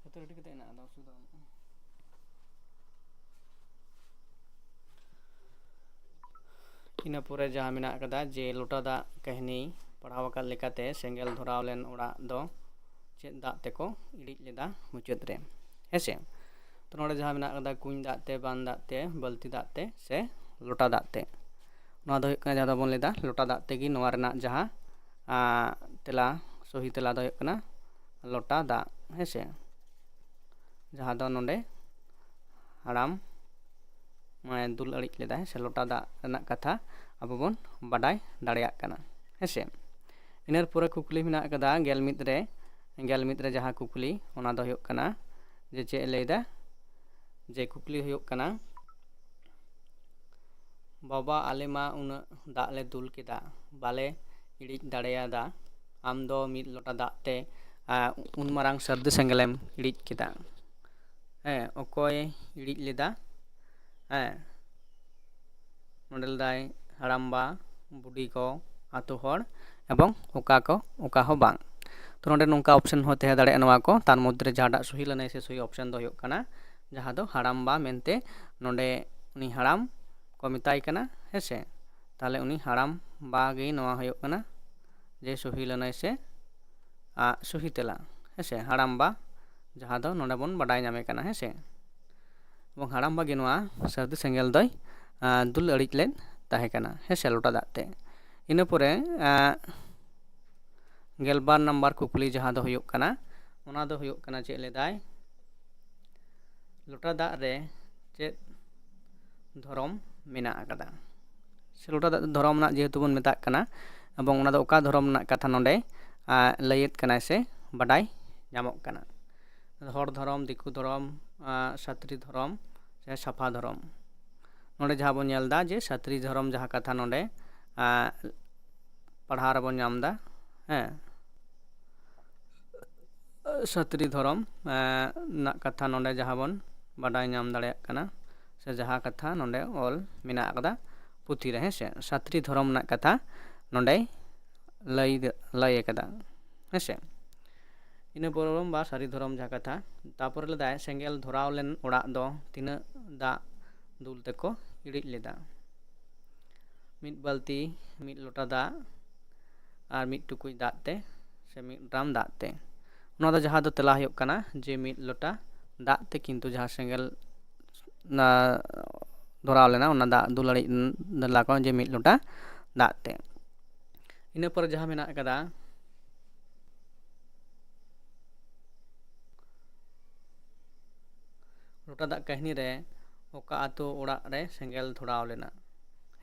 ᱡᱚᱛᱚ ᱨᱮᱰᱤ ᱠᱟᱛᱮ ᱦᱮᱱᱟᱜᱼᱟ, ᱟᱫᱚ ᱚᱥᱩᱵᱤᱫᱷᱟ ᱵᱟᱹᱱᱩᱜᱼᱟ᱾ ᱤᱱᱟᱹ ᱯᱚᱨᱮ ᱡᱟᱦᱟᱸ ᱢᱮᱱᱟᱜ ᱟᱠᱟᱫᱟ ᱡᱮ ᱞᱚᱴᱟ ᱫᱟᱜ ᱠᱟᱹᱦᱱᱤ ᱯᱟᱲᱦᱟᱣ ᱟᱠᱟᱫ ᱞᱮᱠᱟᱛᱮ ᱥᱮᱸᱜᱮᱞ ᱫᱷᱚᱨᱟᱣ ᱞᱮᱱ ᱚᱲᱟᱜ ᱫᱚ ᱪᱮᱫ ᱫᱟᱜ ᱛᱮᱠᱚ ᱤᱬᱤᱡ ᱞᱮᱫᱟ ᱢᱩᱪᱟᱹᱫ ᱨᱮ? ᱦᱮᱸ ᱥᱮ? ᱛᱚ, ᱱᱚᱰᱮ ᱡᱟᱦᱟᱸ ᱢᱮᱱᱟᱜ ᱟᱠᱟᱫᱟ ᱠᱩᱧ ᱫᱟᱜ ᱛᱮ, ᱵᱟᱱ ᱫᱟᱜ ᱛᱮ, ᱵᱟᱹᱞᱛᱤ ᱫᱟᱜ ᱛᱮ ᱥᱮ ᱞᱚᱴᱟ ᱫᱟᱜ ᱛᱮ? ᱱᱚᱣᱟ ᱫᱚ ᱦᱩᱭᱩᱜ ᱠᱟᱱᱟ, ᱡᱟᱦᱟᱸ ᱫᱚᱵᱚᱱ ᱞᱟᱹᱭᱫᱟ ᱞᱚᱴᱟ ᱫᱟᱜ ᱛᱮᱜᱮ ᱱᱚᱣᱟ ᱨᱮᱱᱟᱜ ᱡᱟᱦᱟᱸ, ᱟᱸ, ᱛᱮᱞᱟ, ᱥᱚᱦᱤ ᱛᱮᱞᱟ ᱫᱚ ᱦᱩᱭᱩᱜ ᱠᱟᱱᱟ ᱞᱚᱴᱟ ᱫᱟᱜ, ᱦᱮᱸ ᱥᱮ? ᱡᱟᱦᱟᱸ ᱫᱚ ᱱᱚᱰᱮ ᱦᱟᱲᱟᱢ ᱢᱟᱱᱮ ᱫᱩᱞ ᱟᱹᱲᱤᱡ ᱞᱮᱫᱟᱭ ᱥᱮ ᱞᱚᱴᱟ ᱫᱟᱜ ᱨᱮᱱᱟᱜ ᱠᱟᱛᱷᱟ ᱟᱵᱚ ᱵᱚᱱ ᱵᱟᱰᱟᱭ ᱫᱟᱲᱮᱭᱟᱜ ᱠᱟᱱᱟ, ᱦᱮᱸ ᱥᱮ᱾ ᱤᱱᱟᱹ ᱯᱚᱨᱮ ᱠᱩᱠᱞᱤ ᱢᱮᱱᱟᱜ ᱟᱠᱟᱫᱟ ᱜᱮᱞ ᱢᱤᱫ ᱨᱮ, ᱜᱮᱞ ᱢᱤᱫ ᱨᱮ ᱡᱟᱦᱟᱸ ᱠᱩᱠᱞᱤ, ᱚᱱᱟ ᱫᱚ ᱦᱩᱭᱩᱜ ᱠᱟᱱᱟ ᱡᱮ ᱪᱮᱫ ᱮ ᱞᱟᱹᱭᱫᱟ, ᱡᱮ ᱠᱩᱠᱞᱤ ᱦᱩᱭᱩᱜ ᱠᱟᱱᱟ, ᱵᱟᱵᱟ, ᱟᱞᱮ ᱢᱟ ᱩᱱᱟᱹᱜ ᱫᱟᱜ ᱞᱮ ᱫᱩᱞ ᱠᱮᱫᱟ, ᱵᱟᱞᱮ ᱤᱲᱤᱡ ᱫᱟᱲᱮᱭᱟᱫᱟ, ᱟᱢ ᱫᱚ ᱢᱤᱫ ᱞᱚᱴᱟ ᱫᱟᱜ ᱛᱮ, ᱟ, ᱩᱱ ᱢᱟᱨᱟᱝ ᱥᱟᱹᱨᱫᱤ ᱥᱮᱸᱜᱮᱞᱮᱢ ᱤᱲᱤᱡ ᱠᱮᱫᱟ᱾ ᱦᱮᱸ, ᱚᱠᱚᱭ ᱤᱲᱤᱡ ᱞᱮᱫᱟ? ᱦᱮᱸ, ᱱᱚᱰᱮ ᱞᱮᱫᱟᱭ ᱦᱟᱲᱟᱢᱵᱟ, ᱵᱩᱰᱤ ᱠᱚ, ᱟᱛᱳ ᱦᱚᱲ, ᱮᱵᱚᱝ ᱚᱠᱟ ᱠᱚ, ᱚᱠᱟ ᱦᱚᱸ ᱵᱟᱝ᱾ ᱛᱚ ᱱᱚᱰᱮ ᱱᱚᱝᱠᱟ ᱚᱯᱥᱮᱱ ᱦᱚᱸ ᱛᱟᱦᱮᱸ ᱫᱟᱲᱮᱭᱟᱜᱼᱟ ᱱᱚᱣᱟ ᱠᱚ, ᱛᱟᱨ ᱢᱚᱫᱽᱫᱷᱮ ᱨᱮ ᱡᱟᱦᱟᱸᱴᱟᱜ ᱥᱩᱦᱤ ᱞᱟᱹᱱᱟᱹᱭ ᱥᱮ ᱥᱩᱦᱤ ᱚᱯᱥᱮᱱ ᱫᱚ ᱦᱩᱭᱩᱜ ᱠᱟᱱᱟ ᱡᱟᱦᱟᱸ ᱫᱚ ᱦᱟᱲᱟᱢᱵᱟ ᱢᱮᱱᱛᱮ ᱱᱚᱰᱮ ᱩᱱᱤ ᱦᱟᱲᱟᱢ ᱠᱚ ᱢᱮᱛᱟᱭ ᱠᱟᱱᱟ, ᱦᱮᱸ ᱥᱮ᱾ ᱛᱟᱦᱚᱞᱮ ᱩᱱᱤ ᱦᱟᱲᱟᱢᱵᱟ ᱜᱮ ᱱᱚᱣᱟ ᱦᱩᱭᱩᱜ ᱠᱟᱱᱟ ᱡᱮ ᱥᱩᱦᱤ ᱞᱟᱹᱱᱟᱹᱭ ᱥᱮ, ᱟ, ᱥᱩᱦᱤ ᱛᱮᱞᱟ, ᱦᱮᱸ ᱥᱮ, ᱦᱟᱲᱟᱢᱵᱟ, ᱡᱟᱦᱟᱸ ᱫᱚ ᱱᱚᱰᱮ ᱵᱚᱱ ᱵᱟᱰᱟᱭ ᱧᱟᱢᱮ ᱠᱟᱱᱟ, ᱦᱮᱸ ᱥᱮ᱾ ᱮᱵᱚᱝ ᱦᱟᱲᱟᱢᱵᱟ ᱜᱮ ᱱᱚᱣᱟ ᱥᱟᱹᱨᱫᱤ ᱥᱮᱸᱜᱮᱞ ᱫᱚᱭ, ᱟ, ᱫᱩᱞ ᱟᱹᱲᱤᱡ ᱞᱮᱫ ᱛᱟᱦᱮᱸ ᱠᱟᱱᱟ, ᱦᱮᱸ ᱥᱮ, ᱞᱚᱴᱟ ᱫᱟᱜ ᱛᱮ᱾ ᱤᱱᱟᱹ ᱯᱚᱨᱮ, ᱟ, ᱜᱮᱞᱵᱟᱨ ᱱᱟᱢᱵᱟᱨ ᱠᱩᱠᱞᱤ ᱡᱟᱦᱟᱸ ᱫᱚ ᱦᱩᱭᱩᱜ ᱠᱟᱱᱟ, ᱚᱱᱟ ᱫᱚ ᱦᱩᱭᱩᱜ ᱠᱟᱱᱟ ᱪᱮᱫ ᱞᱮᱫᱟᱭ, ᱞᱚᱴᱟ ᱫᱟᱜ ᱨᱮ ᱪᱮᱫ ᱫᱷᱚᱨᱚᱢ ᱢᱮᱱᱟᱜ ᱟᱠᱟᱫᱟ? ᱥᱮ ᱞᱚᱴᱟ ᱫᱟᱜ ᱫᱚ ᱫᱷᱚᱨᱚᱢ ᱨᱮᱱᱟᱜ ᱡᱮᱦᱮᱛᱩ ᱵᱚᱱ ᱢᱮᱛᱟᱜ ᱠᱟᱱᱟ, ᱮᱵᱚᱝ ᱚᱱᱟ ᱫᱚ ᱚᱠᱟ ᱫᱷᱚᱨᱚᱢ ᱨᱮᱱᱟᱜ ᱠᱟᱛᱷᱟ ᱱᱚᱰᱮ, ᱟ, ᱞᱟᱹᱭᱮᱫ ᱠᱟᱱᱟᱭ ᱥᱮ ᱵᱟᱰᱟᱭ ᱧᱟᱢᱚᱜ ᱠᱟᱱᱟ? ᱦᱚᱲ ᱫᱷᱚᱨᱚᱢ, ᱫᱤᱠᱩ ᱫᱷᱚᱨᱚᱢ, ᱟ, ᱥᱟᱛᱨᱤ ᱫᱷᱚᱨᱚᱢ ᱥᱮ ᱥᱟᱯᱷᱟ ᱫᱷᱚᱨᱚᱢ? ᱱᱚᱰᱮ ᱡᱟᱦᱟᱸ ᱵᱚᱱ ᱧᱮᱞ ᱮᱫᱟ ᱡᱮ ᱥᱟᱛᱨᱤ ᱫᱷᱚᱨᱚᱢ ᱡᱟᱦᱟᱸ ᱠᱟᱛᱷᱟ ᱱᱚᱰᱮ, ᱟ, ᱯᱟᱲᱦᱟᱣ ᱨᱮᱵᱚᱱ ᱧᱟᱢ ᱮᱫᱟ, ᱦᱮᱸ, ᱥᱟᱛᱨᱤ ᱫᱷᱚᱨᱚᱢ, ᱮ, ᱨᱮᱱᱟᱜ ᱠᱟᱛᱷᱟ ᱱᱚᱰᱮ ᱡᱟᱦᱟᱸ ᱵᱚᱱ ᱵᱟᱰᱟᱭ ᱧᱟᱢ ᱫᱟᱲᱮᱭᱟᱜ ᱠᱟᱱᱟ, ᱥᱮ ᱡᱟᱦᱟᱸ ᱠᱟᱛᱷᱟ ᱱᱚᱰᱮ ᱚᱞ ᱢᱮᱱᱟᱜ ᱟᱠᱟᱫᱟ ᱯᱩᱛᱷᱤ ᱨᱮ, ᱦᱮᱸ ᱥᱮ, ᱥᱟᱛᱨᱤ ᱫᱷᱚᱨᱚᱢ ᱨᱮᱱᱟᱜ ᱠᱟᱛᱷᱟ ᱱᱚᱰᱮᱭ ᱞᱟᱹᱭ, ᱞᱟᱹᱭ ᱟᱠᱟᱫᱟ, ᱦᱮᱸ ᱥᱮ᱾ ᱤᱱᱟᱹ ᱯᱚᱨᱚᱢ ᱵᱟ ᱥᱟᱹᱨᱤ ᱫᱷᱚᱨᱚᱢ ᱡᱟᱦᱟᱸ ᱠᱟᱛᱷᱟ, ᱛᱟᱯᱚᱨᱮ ᱞᱮᱫᱟᱭ, ᱥᱮᱸᱜᱮᱞ ᱫᱷᱚᱨᱟᱣ ᱞᱮᱱ ᱚᱲᱟᱜ ᱫᱚ ᱛᱤᱱᱟᱹᱜ ᱫᱟᱜ ᱫᱩᱞ ᱛᱮᱠᱚ ᱤᱲᱤᱡ ᱞᱮᱫᱟ? ᱢᱤᱫ ᱵᱟᱹᱞᱛᱤ, ᱢᱤᱫ ᱞᱚᱴᱟ ᱫᱟᱜ, ᱟᱨ ᱢᱤᱫ ᱴᱩᱠᱩᱡ ᱫᱟᱜ ᱛᱮ, ᱥᱮ ᱢᱤᱫ ᱰᱨᱟᱢ ᱫᱟᱜ ᱛᱮ? ᱱᱚᱣᱟ ᱫᱚ ᱡᱟᱦᱟᱸ ᱫᱚ ᱛᱮᱞᱟ ᱦᱩᱭᱩᱜ ᱠᱟᱱᱟ ᱡᱮ ᱢᱤᱫ ᱞᱚᱴᱟ ᱫᱟᱜ ᱛᱮ, ᱠᱤᱱᱛᱩ ᱡᱟᱦᱟᱸ ᱥᱮᱸᱜᱮᱞ ᱚᱱᱟ ᱫᱷᱚᱨᱟᱣ ᱞᱮᱱᱟ, ᱚᱱᱟ ᱫᱟᱜ ᱫᱩᱞ ᱟᱹᱲᱤᱡ ᱞᱮᱱᱟ ᱠᱚ ᱡᱮ ᱢᱤᱫ ᱞᱚᱴᱟ ᱫᱟᱜ ᱛᱮ᱾ ᱤᱱᱟᱹ ᱯᱚᱨᱮ ᱡᱟᱦᱟᱸ ᱢᱮᱱᱟᱜ ᱟᱠᱟᱫᱟ, ᱞᱚᱴᱟ ᱫᱟᱜ ᱠᱟᱹᱦᱱᱤ ᱨᱮ ᱚᱠᱟ ᱟᱛᱳ ᱚᱲᱟᱜ ᱨᱮ ᱥᱮᱸᱜᱮᱞ ᱫᱷᱚᱨᱟᱣ ᱞᱮᱱᱟ?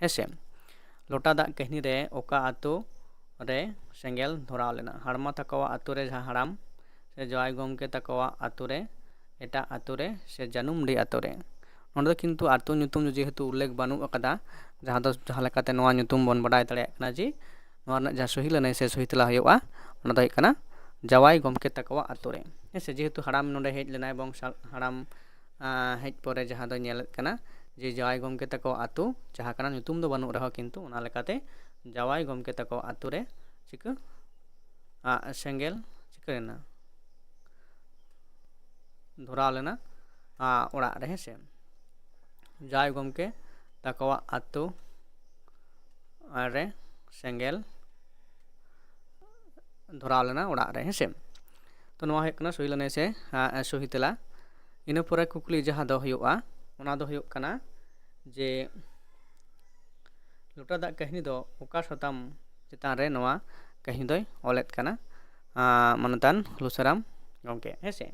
ᱦᱮᱸᱥᱮ, ᱞᱚᱴᱟ ᱫᱟᱜ ᱠᱟᱹᱦᱱᱤ ᱨᱮ ᱚᱠᱟ ᱟᱛᱳ ᱨᱮ ᱥᱮᱸᱜᱮᱞ ᱫᱷᱚᱨᱟᱣ ᱞᱮᱱᱟ? ᱦᱟᱲᱢᱟ ᱛᱟᱠᱚᱣᱟᱜ ᱟᱛᱳ ᱨᱮ ᱡᱟᱦᱟᱸ ᱦᱟᱲᱟᱢ ᱥᱮ ᱡᱟᱶᱟᱭ ᱜᱚᱢᱠᱮ ᱛᱟᱠᱚᱣᱟᱜ ᱟᱛᱳ ᱨᱮ, ᱮᱴᱟᱜ ᱟᱛᱳ ᱨᱮ ᱥᱮ ᱡᱟᱹᱱᱩᱢᱰᱤ ᱟᱛᱳ ᱨᱮ? ᱱᱚᱸᱰᱮ ᱫᱚ ᱠᱤᱱᱛᱩ ᱟᱛᱳ ᱧᱩᱛᱩᱢ ᱫᱚ ᱡᱮᱦᱮᱛᱩ ᱩᱞᱞᱮᱠᱷ ᱵᱟᱹᱱᱩᱜ ᱟᱠᱟᱫᱟ, ᱡᱟᱦᱟᱸ ᱫᱚ ᱡᱟᱦᱟᱸ ᱞᱮᱠᱟᱛᱮ ᱱᱚᱣᱟ ᱧᱩᱛᱩᱢ ᱵᱚᱱ ᱵᱟᱰᱟᱭ ᱫᱟᱲᱮᱭᱟᱜ ᱠᱟᱱᱟ ᱡᱮ ᱱᱚᱣᱟ ᱨᱮᱱᱟᱜ ᱡᱟᱦᱟᱸ ᱥᱚᱦᱤ ᱞᱟᱹᱱᱟᱹᱭ ᱥᱮ ᱥᱚᱦᱤ ᱛᱮᱞᱟ ᱦᱩᱭᱩᱜᱼᱟ, ᱚᱱᱟ ᱫᱚ ᱦᱩᱭᱩᱜ ᱠᱟᱱᱟ ᱡᱟᱶᱟᱭ ᱜᱚᱢᱠᱮ ᱛᱟᱠᱚᱣᱟᱜ ᱟᱛᱳ ᱨᱮ᱾ ᱦᱮᱸ ᱥᱮ, ᱡᱮᱦᱮᱛᱩ ᱦᱟᱲᱟᱢ ᱱᱚᱸᱰᱮ ᱦᱮᱡ ᱞᱮᱱᱟᱭ ᱮᱵᱚᱝ ᱥᱟ-, ᱦᱟᱲᱟᱢ ᱟᱸ, ᱦᱮᱡ ᱯᱚᱨᱮ ᱡᱟᱦᱟᱸ ᱫᱚ ᱧᱮᱞᱮᱫ ᱠᱟᱱᱟ ᱡᱮ ᱡᱟᱶᱟᱭ ᱜᱚᱢᱠᱮ ᱛᱟᱠᱚ ᱟᱛᱳ ᱡᱟᱦᱟᱸ ᱠᱟᱱᱟ, ᱧᱩᱛᱩᱢ ᱫᱚ ᱵᱟᱹᱱᱩᱜ ᱨᱮᱦᱚᱸ ᱠᱤᱱᱛᱩ ᱚᱱᱟ ᱞᱮᱠᱟᱛᱮ ᱡᱟᱶᱟᱭ ᱜᱚᱢᱠᱮ ᱛᱟᱠᱚ ᱟᱛᱳ ᱨᱮ ᱪᱤᱠᱟᱹ, ᱟᱸ, ᱥᱮᱸᱜᱮᱞ ᱪᱤᱠᱟᱹᱭᱮᱱᱟ? ᱫᱷᱚᱨᱟᱣ ᱞᱮᱱᱟ, ᱟᱸ, ᱚᱲᱟᱜ ᱨᱮ, ᱦᱮᱸ ᱥᱮ᱾ ᱡᱟᱶᱟᱭ ᱜᱚᱢᱠᱮ ᱛᱟᱠᱚᱣᱟᱜ ᱟᱛᱳ ᱨᱮ ᱥᱮᱸᱜᱮᱞ ᱫᱷᱚᱨᱟᱣ ᱞᱮᱱᱟ ᱚᱲᱟᱜ ᱨᱮ, ᱦᱮᱸ ᱥᱮ᱾ ᱛᱚ ᱱᱚᱣᱟ ᱦᱩᱭᱩᱜ ᱠᱟᱱᱟ ᱥᱚᱦᱤ ᱞᱟᱹᱱᱟᱹᱭ ᱥᱮ, ᱟᱸ, ᱥᱚᱦᱤ ᱛᱮᱞᱟ᱾ ᱤᱱᱟᱹ ᱯᱚᱨᱮ ᱠᱩᱠᱞᱤ ᱡᱟᱦᱟᱸ ᱫᱚ ᱦᱩᱭᱩᱜᱼᱟ, ᱚᱱᱟ ᱫᱚ ᱦᱩᱭᱩᱜ ᱠᱟᱱᱟ ᱡᱮ ᱞᱚᱴᱟ ᱫᱟᱜ ᱠᱟᱹᱦᱱᱤ ᱫᱚ ᱚᱠᱟ ᱥᱟᱛᱟᱢ ᱪᱮᱛᱟᱱ ᱨᱮ ᱱᱚᱣᱟ ᱠᱟᱹᱦᱱᱤ ᱫᱚᱭ ᱚᱞᱮᱫ ᱠᱟᱱᱟ, ᱟᱸ, ᱢᱟᱱᱚᱛᱟᱱ ᱞᱩᱥᱟᱨᱟᱢ ᱜᱚᱢᱠᱮ, ᱦᱮᱸ ᱥᱮ?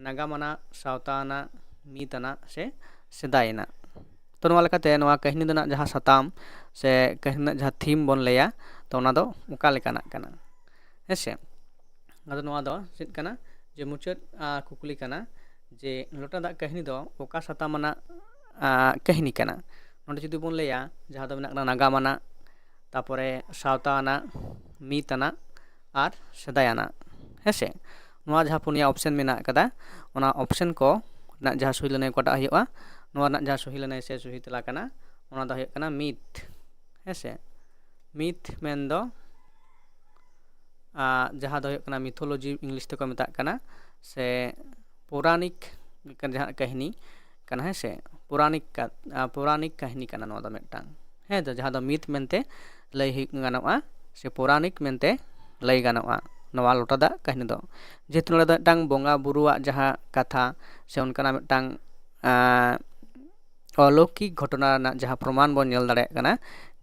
ᱱᱟᱜᱟᱢ ᱟᱱᱟᱜ, ᱥᱟᱶᱛᱟ ᱟᱱᱟᱜ, ᱢᱤᱛ ᱟᱱᱟᱜ ᱥᱮ ᱥᱮᱫᱟᱭ ᱟᱱᱟᱜ? ᱛᱚ ᱱᱚᱣᱟ ᱞᱮᱠᱟᱛᱮ ᱱᱚᱣᱟ ᱠᱟᱹᱦᱱᱤ ᱫᱚ ᱱᱟᱜ ᱡᱟᱦᱟᱸ ᱥᱟᱛᱟᱢ ᱥᱮ ᱠᱟᱹᱦᱱᱤ ᱨᱮᱱᱟᱜ ᱡᱟᱦᱟᱸ theme ᱵᱚᱱ ᱞᱟᱹᱭᱟ, ᱛᱚ ᱚᱱᱟ ᱫᱚ ᱚᱠᱟ ᱞᱮᱠᱟᱱᱟᱜ ᱠᱟᱱᱟ? ᱦᱮᱸ ᱥᱮ? ᱟᱫᱚ ᱱᱚᱣᱟ ᱫᱚ ᱪᱮᱫ ᱠᱟᱱᱟ? ᱡᱮ ᱢᱩᱪᱟᱹᱫ, ᱟ, ᱠᱩᱠᱞᱤ ᱠᱟᱱᱟ ᱡᱮ ᱞᱚᱴᱟ ᱫᱟᱜ ᱠᱟᱹᱦᱱᱤ ᱫᱚ ᱚᱠᱟ ᱥᱟᱛᱟᱢ ᱟᱱᱟᱜ, ᱟ, ᱠᱟᱹᱦᱱᱤ ᱠᱟᱱᱟ? ᱱᱚᱰᱮ ᱡᱩᱫᱤ ᱵᱚᱱ ᱞᱟᱹᱭᱟ, ᱡᱟᱦᱟᱸ ᱫᱚ ᱢᱮᱱᱟᱜ ᱠᱟᱱᱟ ᱱᱟᱜᱟᱢ ᱟᱱᱟᱜ, ᱛᱟᱯᱚᱨᱮ ᱥᱟᱶᱛᱟ ᱟᱱᱟᱜ, ᱢᱤᱛ ᱟᱱᱟᱜ ᱟᱨ ᱥᱮᱫᱟᱭ ᱟᱱᱟᱜ, ᱦᱮᱸ ᱥᱮ? ᱱᱚᱣᱟ ᱡᱟᱦᱟᱸ ᱯᱩᱱᱭᱟ option ᱢᱮᱱᱟᱜ ᱟᱠᱟᱫᱟ, ᱚᱱᱟ option ᱠᱚ ᱨᱮᱱᱟᱜ ᱡᱟᱦᱟᱸ ᱥᱩᱦᱤ ᱞᱟᱹᱱᱟᱹᱭ ᱚᱠᱟᱴᱟᱜ ᱦᱩᱭᱩᱜᱼᱟ, ᱱᱚᱣᱟ ᱨᱮᱱᱟᱜ ᱡᱟᱦᱟᱸ ᱥᱩᱦᱤ ᱞᱟᱹᱱᱟᱹᱭ ᱥᱮ ᱥᱩᱦᱤ ᱛᱮᱞᱟ ᱠᱟᱱᱟ, ᱚᱱᱟ ᱫᱚ ᱦᱩᱭᱩᱜ ᱠᱟᱱᱟ ᱢᱤᱛ, ᱦᱮᱸ ᱥᱮ? ᱢᱤᱛ ᱢᱮᱱᱫᱚ, ᱟ, ᱡᱟᱦᱟᱸ ᱫᱚ ᱦᱩᱭᱩᱜ ᱠᱟᱱᱟ mythology English ᱛᱮᱠᱚ ᱢᱮᱛᱟᱜ ᱠᱟᱱᱟ, ᱥᱮ ᱯᱳᱨᱟᱱᱤᱠ ᱞᱮᱠᱟᱱ ᱡᱟᱦᱟᱸ ᱠᱟᱹᱦᱱᱤ ᱠᱟᱱᱟ, ᱦᱮᱸ ᱥᱮ? ᱯᱳᱨᱟᱱᱤᱠ ᱠᱟ-, ᱟ, ᱯᱳᱨᱟᱱᱤᱠ ᱠᱟᱹᱦᱱᱤ ᱠᱟᱱᱟ ᱱᱚᱣᱟ ᱫᱚ ᱢᱤᱫᱴᱟᱝ, ᱦᱮᱸ ᱛᱚ, ᱡᱟᱦᱟᱸ ᱫᱚ ᱢᱤᱛ ᱢᱮᱱᱛᱮ ᱞᱟᱹᱭ ᱦᱩᱭᱩᱜ ᱜᱟᱱᱚᱜᱼᱟ, ᱥᱮ ᱯᱳᱨᱟᱱᱤᱠ ᱢᱮᱱᱛᱮ ᱞᱟᱹᱭ ᱜᱟᱱᱚᱜᱼᱟ ᱱᱚᱣᱟ ᱞᱚᱴᱟ ᱫᱟᱜ ᱠᱟᱹᱦᱱᱤ ᱫᱚ᱾ ᱡᱮᱦᱮᱛᱩ ᱱᱚᱰᱮ ᱫᱚ ᱢᱤᱫᱴᱟᱝ ᱵᱚᱸᱜᱟ ᱵᱩᱨᱩᱣᱟᱜ ᱡᱟᱦᱟᱸ ᱠᱟᱛᱷᱟ ᱥᱮ ᱚᱱᱠᱟᱱᱟᱜ ᱢᱤᱫᱴᱟᱝ, ᱟ, ᱚᱞᱚᱠᱤᱠ ᱜᱷᱚᱴᱚᱱᱟ ᱨᱮᱱᱟᱜ ᱡᱟᱦᱟᱸ ᱯᱨᱚᱢᱟᱱ ᱵᱚᱱ ᱧᱮᱞ ᱫᱟᱲᱮᱭᱟᱜ ᱠᱟᱱᱟ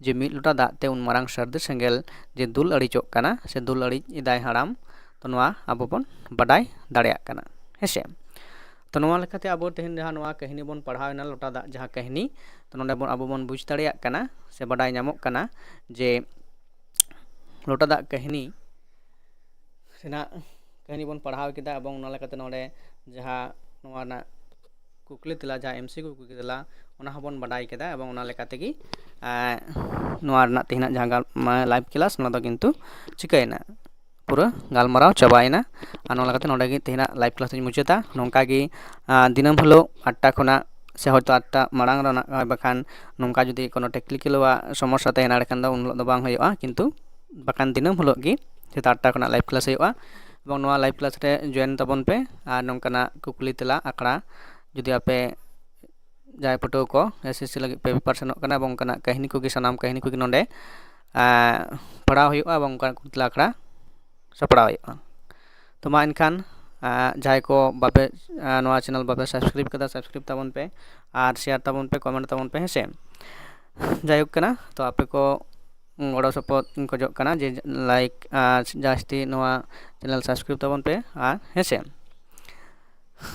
ᱡᱮ ᱢᱤᱫ ᱞᱚᱴᱟ ᱫᱟᱜ ᱛᱮ ᱩᱱ ᱢᱟᱨᱟᱝ ᱥᱟᱹᱨᱫᱤ ᱥᱮᱸᱜᱮᱞ ᱡᱮ ᱫᱩᱞ ᱟᱹᱲᱤᱡᱚᱜ ᱠᱟᱱᱟ ᱥᱮ ᱫᱩᱞ ᱟᱹᱲᱤᱡ ᱮᱫᱟᱭ ᱦᱟᱲᱟᱢ, ᱛᱚ ᱱᱚᱣᱟ ᱟᱵᱚ ᱵᱚᱱ ᱵᱟᱰᱟᱭ ᱫᱟᱲᱮᱭᱟᱜ ᱠᱟᱱᱟ, ᱦᱮᱸ ᱥᱮ᱾ ᱛᱚ ᱱᱚᱣᱟ ᱞᱮᱠᱟᱛᱮ ᱟᱵᱚ ᱛᱮᱦᱮᱧ ᱡᱟᱦᱟᱸ ᱱᱚᱣᱟ ᱠᱟᱹᱦᱱᱤ ᱵᱚᱱ ᱯᱟᱲᱦᱟᱣ ᱮᱱᱟ ᱞᱚᱴᱟ ᱫᱟᱜ ᱡᱟᱦᱟᱸ ᱠᱟᱹᱦᱱᱤ, ᱛᱚ ᱱᱚᱰᱮ ᱵᱚᱱ ᱟᱵᱚ ᱵᱚᱱ ᱵᱩᱡᱽ ᱫᱟᱲᱮᱭᱟᱜ ᱠᱟᱱᱟ ᱥᱮ ᱵᱟᱰᱟᱭ ᱧᱟᱢᱚᱜ ᱠᱟᱱᱟ ᱡᱮ ᱞᱚᱴᱟ ᱫᱟᱜ ᱠᱟᱹᱦᱱᱤ ᱨᱮᱱᱟᱜ ᱠᱟᱹᱦᱱᱤ ᱵᱚᱱ ᱯᱟᱲᱦᱟᱣ ᱠᱮᱫᱟ, ᱮᱵᱚᱝ ᱚᱱᱟ ᱞᱮᱠᱟᱛᱮ ᱱᱚᱰᱮ ᱡᱟᱦᱟᱸ ᱱᱚᱣᱟ ᱨᱮᱱᱟᱜ ᱠᱩᱠᱞᱤ ᱛᱮᱞᱟ, ᱡᱟᱦᱟᱸ ᱮᱢᱥᱤᱠᱤᱭᱩ ᱠᱩᱠᱞᱤ ᱛᱮᱞᱟ, ᱚᱱᱟ ᱦᱚᱸᱵᱚᱱ ᱵᱟᱰᱟᱭ ᱠᱮᱫᱟ, ᱮᱵᱚᱝ ᱚᱱᱟ ᱞᱮᱠᱟ ᱛᱮᱜᱮ ᱱᱚᱣᱟ ᱨᱮᱱᱟᱜ ᱛᱮᱦᱮᱧᱟᱜ ᱡᱟᱦᱟᱸ ᱞᱟᱭᱤᱵᱷ ᱠᱞᱟᱥ, ᱚᱱᱟ ᱫᱚ ᱠᱤᱱᱛᱩ ᱪᱤᱠᱟᱹᱭᱮᱱᱟ, ᱯᱩᱨᱟᱹ ᱜᱟᱞᱢᱟᱨᱟᱣ ᱪᱟᱵᱟᱭᱮᱱᱟ᱾ ᱟᱨ ᱱᱚᱣᱟ ᱞᱮᱠᱟᱛᱮ ᱱᱚᱰᱮ ᱜᱮ ᱛᱮᱦᱮᱧᱟᱜ ᱞᱟᱭᱤᱵᱷ ᱠᱞᱟᱥ ᱫᱚᱧ ᱢᱩᱪᱟᱹᱫᱟ᱾ ᱱᱚᱝᱠᱟ ᱜᱮ ᱫᱤᱱᱟᱹᱢ ᱦᱤᱞᱳᱜ ᱟᱴᱴᱟ ᱠᱷᱚᱱᱟᱜ ᱥᱮ ᱦᱚᱭᱛᱳ ᱟᱴᱴᱟ ᱢᱟᱲᱟᱝ ᱨᱮᱱᱟᱜ, ᱵᱟᱠᱷᱟᱱ ᱱᱚᱝᱠᱟ ᱡᱩᱫᱤ ᱠᱳᱱᱳ ᱴᱮᱠᱱᱤᱠᱮᱞ ᱥᱚᱢᱚᱥᱥᱟ ᱛᱟᱦᱮᱱᱟ, ᱮᱸᱰᱮᱠᱷᱟᱱ ᱫᱚ ᱩᱱ ᱦᱤᱞᱳᱜ ᱫᱚ ᱵᱟᱝ ᱦᱩᱭᱩᱜᱼᱟ, ᱠᱤᱱᱛᱩ ᱵᱟᱠᱷᱟᱱ ᱫᱤᱱᱟᱹᱢ ᱦᱤᱞᱳᱜ ᱜᱮ ᱥᱮᱛᱟᱜ ᱟᱴᱴᱟ ᱠᱷᱚᱱᱟᱜ ᱞᱟᱭᱤᱵᱷ ᱠᱞᱟᱥ ᱦᱩᱭᱩᱜᱼᱟ᱾ ᱮᱵᱚᱝ ᱱᱚᱣᱟ ᱞᱟᱭᱤᱵᱷ ᱠᱞᱟᱥ ᱨᱮ ᱡᱚᱭᱮᱱ ᱛᱟᱵᱚᱱ ᱯᱮ᱾ ᱟᱨ ᱱᱚᱝᱠᱟᱱᱟᱜ ᱠᱩᱠᱞᱤ ᱛᱮᱞᱟ ᱟᱠᱷᱲᱟ ᱡᱩᱫᱤ ᱟᱯᱮ ᱡᱟᱦᱟᱸᱭ ᱯᱟᱹᱴᱷᱩᱣᱟᱹ ᱠᱚ ᱮᱥᱮᱥᱥᱤ ᱞᱟᱹᱜᱤᱫ ᱯᱮ ᱯᱨᱤᱯᱟᱨᱮᱥᱚᱱᱚᱜ ᱠᱟᱱᱟ, ᱮᱵᱚᱝ ᱚᱱᱠᱟᱱᱟᱜ ᱠᱟᱹᱦᱱᱤ ᱠᱚᱜᱮ, ᱥᱟᱱᱟᱢ ᱠᱟᱹᱦᱱᱤ ᱠᱚᱜᱮ ᱱᱚᱰᱮ ᱯᱟᱲᱦᱟᱣ ᱦᱩᱭᱩᱜᱼᱟ ᱮᱵᱚᱝ ᱚᱱᱠᱟᱱᱟᱜ ᱠᱩᱠᱞᱤ ᱛᱮᱞᱟ ᱟᱠᱷᱲᱟ ᱥᱟᱯᱲᱟᱣ ᱦᱩᱭᱩᱜᱼᱟ᱾ ᱛᱚ ᱢᱟ ᱮᱱᱠᱷᱟᱱ ᱡᱟᱦᱟᱸᱭ ᱠᱚ ᱵᱟᱯᱮ ᱱᱚᱣᱟ ᱪᱮᱱᱮᱞ ᱵᱟᱯᱮ ᱥᱟᱵᱥᱠᱨᱟᱭᱤᱵ ᱠᱟᱫᱟ, ᱥᱟᱵᱥᱠᱨᱟᱭᱤᱵ ᱛᱟᱵᱚᱱ ᱯᱮ ᱟᱨ ᱥᱮᱭᱟᱨ ᱛᱟᱵᱚᱱ ᱯᱮ, ᱠᱚᱢᱮᱱᱴ ᱛᱟᱵᱚᱱ ᱯᱮ, ᱦᱮᱸᱥᱮ᱾ ᱡᱟᱭᱦᱳᱠ ᱠᱟᱱᱟ, ᱛᱚ ᱟᱯᱮ ᱠᱚ ᱜᱚᱲᱚ ᱥᱚᱯᱚᱦᱚᱫ ᱤᱧ ᱠᱷᱚᱡᱚᱜ ᱠᱟᱱᱟ ᱡᱮ ᱞᱟᱭᱤᱠ ᱟᱨ ᱡᱟᱹᱥᱛᱤ ᱱᱚᱣᱟ ᱪᱮᱱᱮᱞ ᱥᱟᱵᱥᱠᱨᱟᱭᱤᱵ ᱛᱟᱵᱚᱱ ᱯᱮ ᱟᱨ ᱦᱮᱸᱥᱮ᱾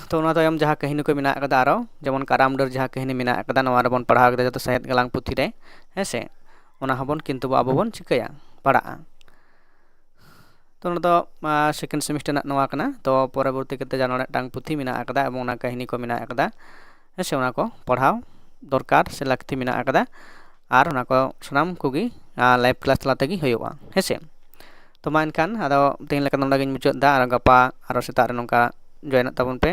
ᱛᱚ ᱚᱱᱟ ᱛᱟᱭᱚᱢ ᱡᱟᱦᱟᱸ ᱠᱟᱹᱦᱱᱤ ᱠᱚ ᱢᱮᱱᱟᱜ ᱟᱠᱟᱫᱟ, ᱟᱨᱚ ᱡᱮᱢᱚᱱ ᱠᱟᱨᱟᱢ ᱰᱟᱹᱨ ᱡᱟᱦᱟᱸ ᱠᱟᱹᱦᱱᱤ ᱢᱮᱱᱟᱜ ᱟᱠᱟᱫᱟ, ᱱᱚᱣᱟ ᱨᱮᱵᱚᱱ ᱯᱟᱲᱦᱟᱣ ᱠᱮᱫᱟ ᱡᱚᱛᱚ ᱥᱟᱦᱮᱫ ᱜᱟᱞᱟᱝ ᱯᱩᱛᱷᱤ ᱨᱮ, ᱦᱮᱸᱥᱮ᱾ ᱚᱱᱟ ᱦᱚᱸᱵᱚᱱ ᱠᱤᱱᱛᱩ ᱟᱵᱚ ᱵᱚᱱ ᱪᱤᱠᱟᱹᱭᱟ, ᱯᱟᱲᱦᱟᱜᱼᱟ᱾ ᱛᱚ ᱚᱱᱟ ᱫᱚ ᱥᱮᱠᱮᱱᱰ ᱥᱮᱢᱤᱥᱴᱟᱨ ᱨᱮᱱᱟᱜ ᱱᱚᱣᱟ ᱠᱟᱱᱟ᱾ ᱛᱚ ᱯᱚᱨᱚᱵᱚᱨᱛᱤ ᱠᱟᱛᱮ ᱡᱟᱦᱟᱸ ᱱᱚᱰᱮ ᱢᱤᱫᱴᱟᱝ ᱯᱩᱛᱷᱤ ᱢᱮᱱᱟᱜ ᱟᱠᱟᱫᱟ ᱮᱵᱚᱝ ᱚᱱᱟ ᱠᱟᱹᱦᱱᱤ ᱠᱚ ᱢᱮᱱᱟᱜ ᱟᱠᱟᱫᱟ, ᱦᱮᱸᱥᱮ, ᱚᱱᱟ ᱠᱚ ᱯᱟᱲᱦᱟᱣ ᱫᱚᱨᱠᱟᱨ ᱥᱮ ᱞᱟᱹᱠᱛᱤ ᱢᱮᱱᱟᱜ ᱟᱠᱟᱫᱟ᱾ ᱟᱨ ᱚᱱᱟ ᱠᱚ ᱥᱟᱱᱟᱢ ᱠᱚᱜᱮ ᱞᱟᱭᱤᱵᱷ ᱠᱞᱟᱥ ᱛᱟᱞᱟ ᱛᱮᱜᱮ ᱦᱩᱭᱩᱜᱼᱟ, ᱦᱮᱸᱥᱮ᱾ ᱛᱚ ᱢᱟ ᱮᱱᱠᱷᱟᱱ ᱟᱫᱚ ᱛᱮᱦᱮᱧ ᱞᱮᱠᱟ ᱱᱚᱰᱮ ᱜᱤᱧ ᱢᱩᱪᱟᱹᱫ ᱮᱫᱟ᱾ ᱟᱨ ᱜᱟᱯᱟ ᱟᱨᱚ ᱥᱮᱛᱟᱜ ᱨᱮ ᱱᱚᱝᱠᱟ ᱡᱚᱭᱮᱱᱚᱜ ᱛᱟᱵᱚᱱ ᱯᱮ᱾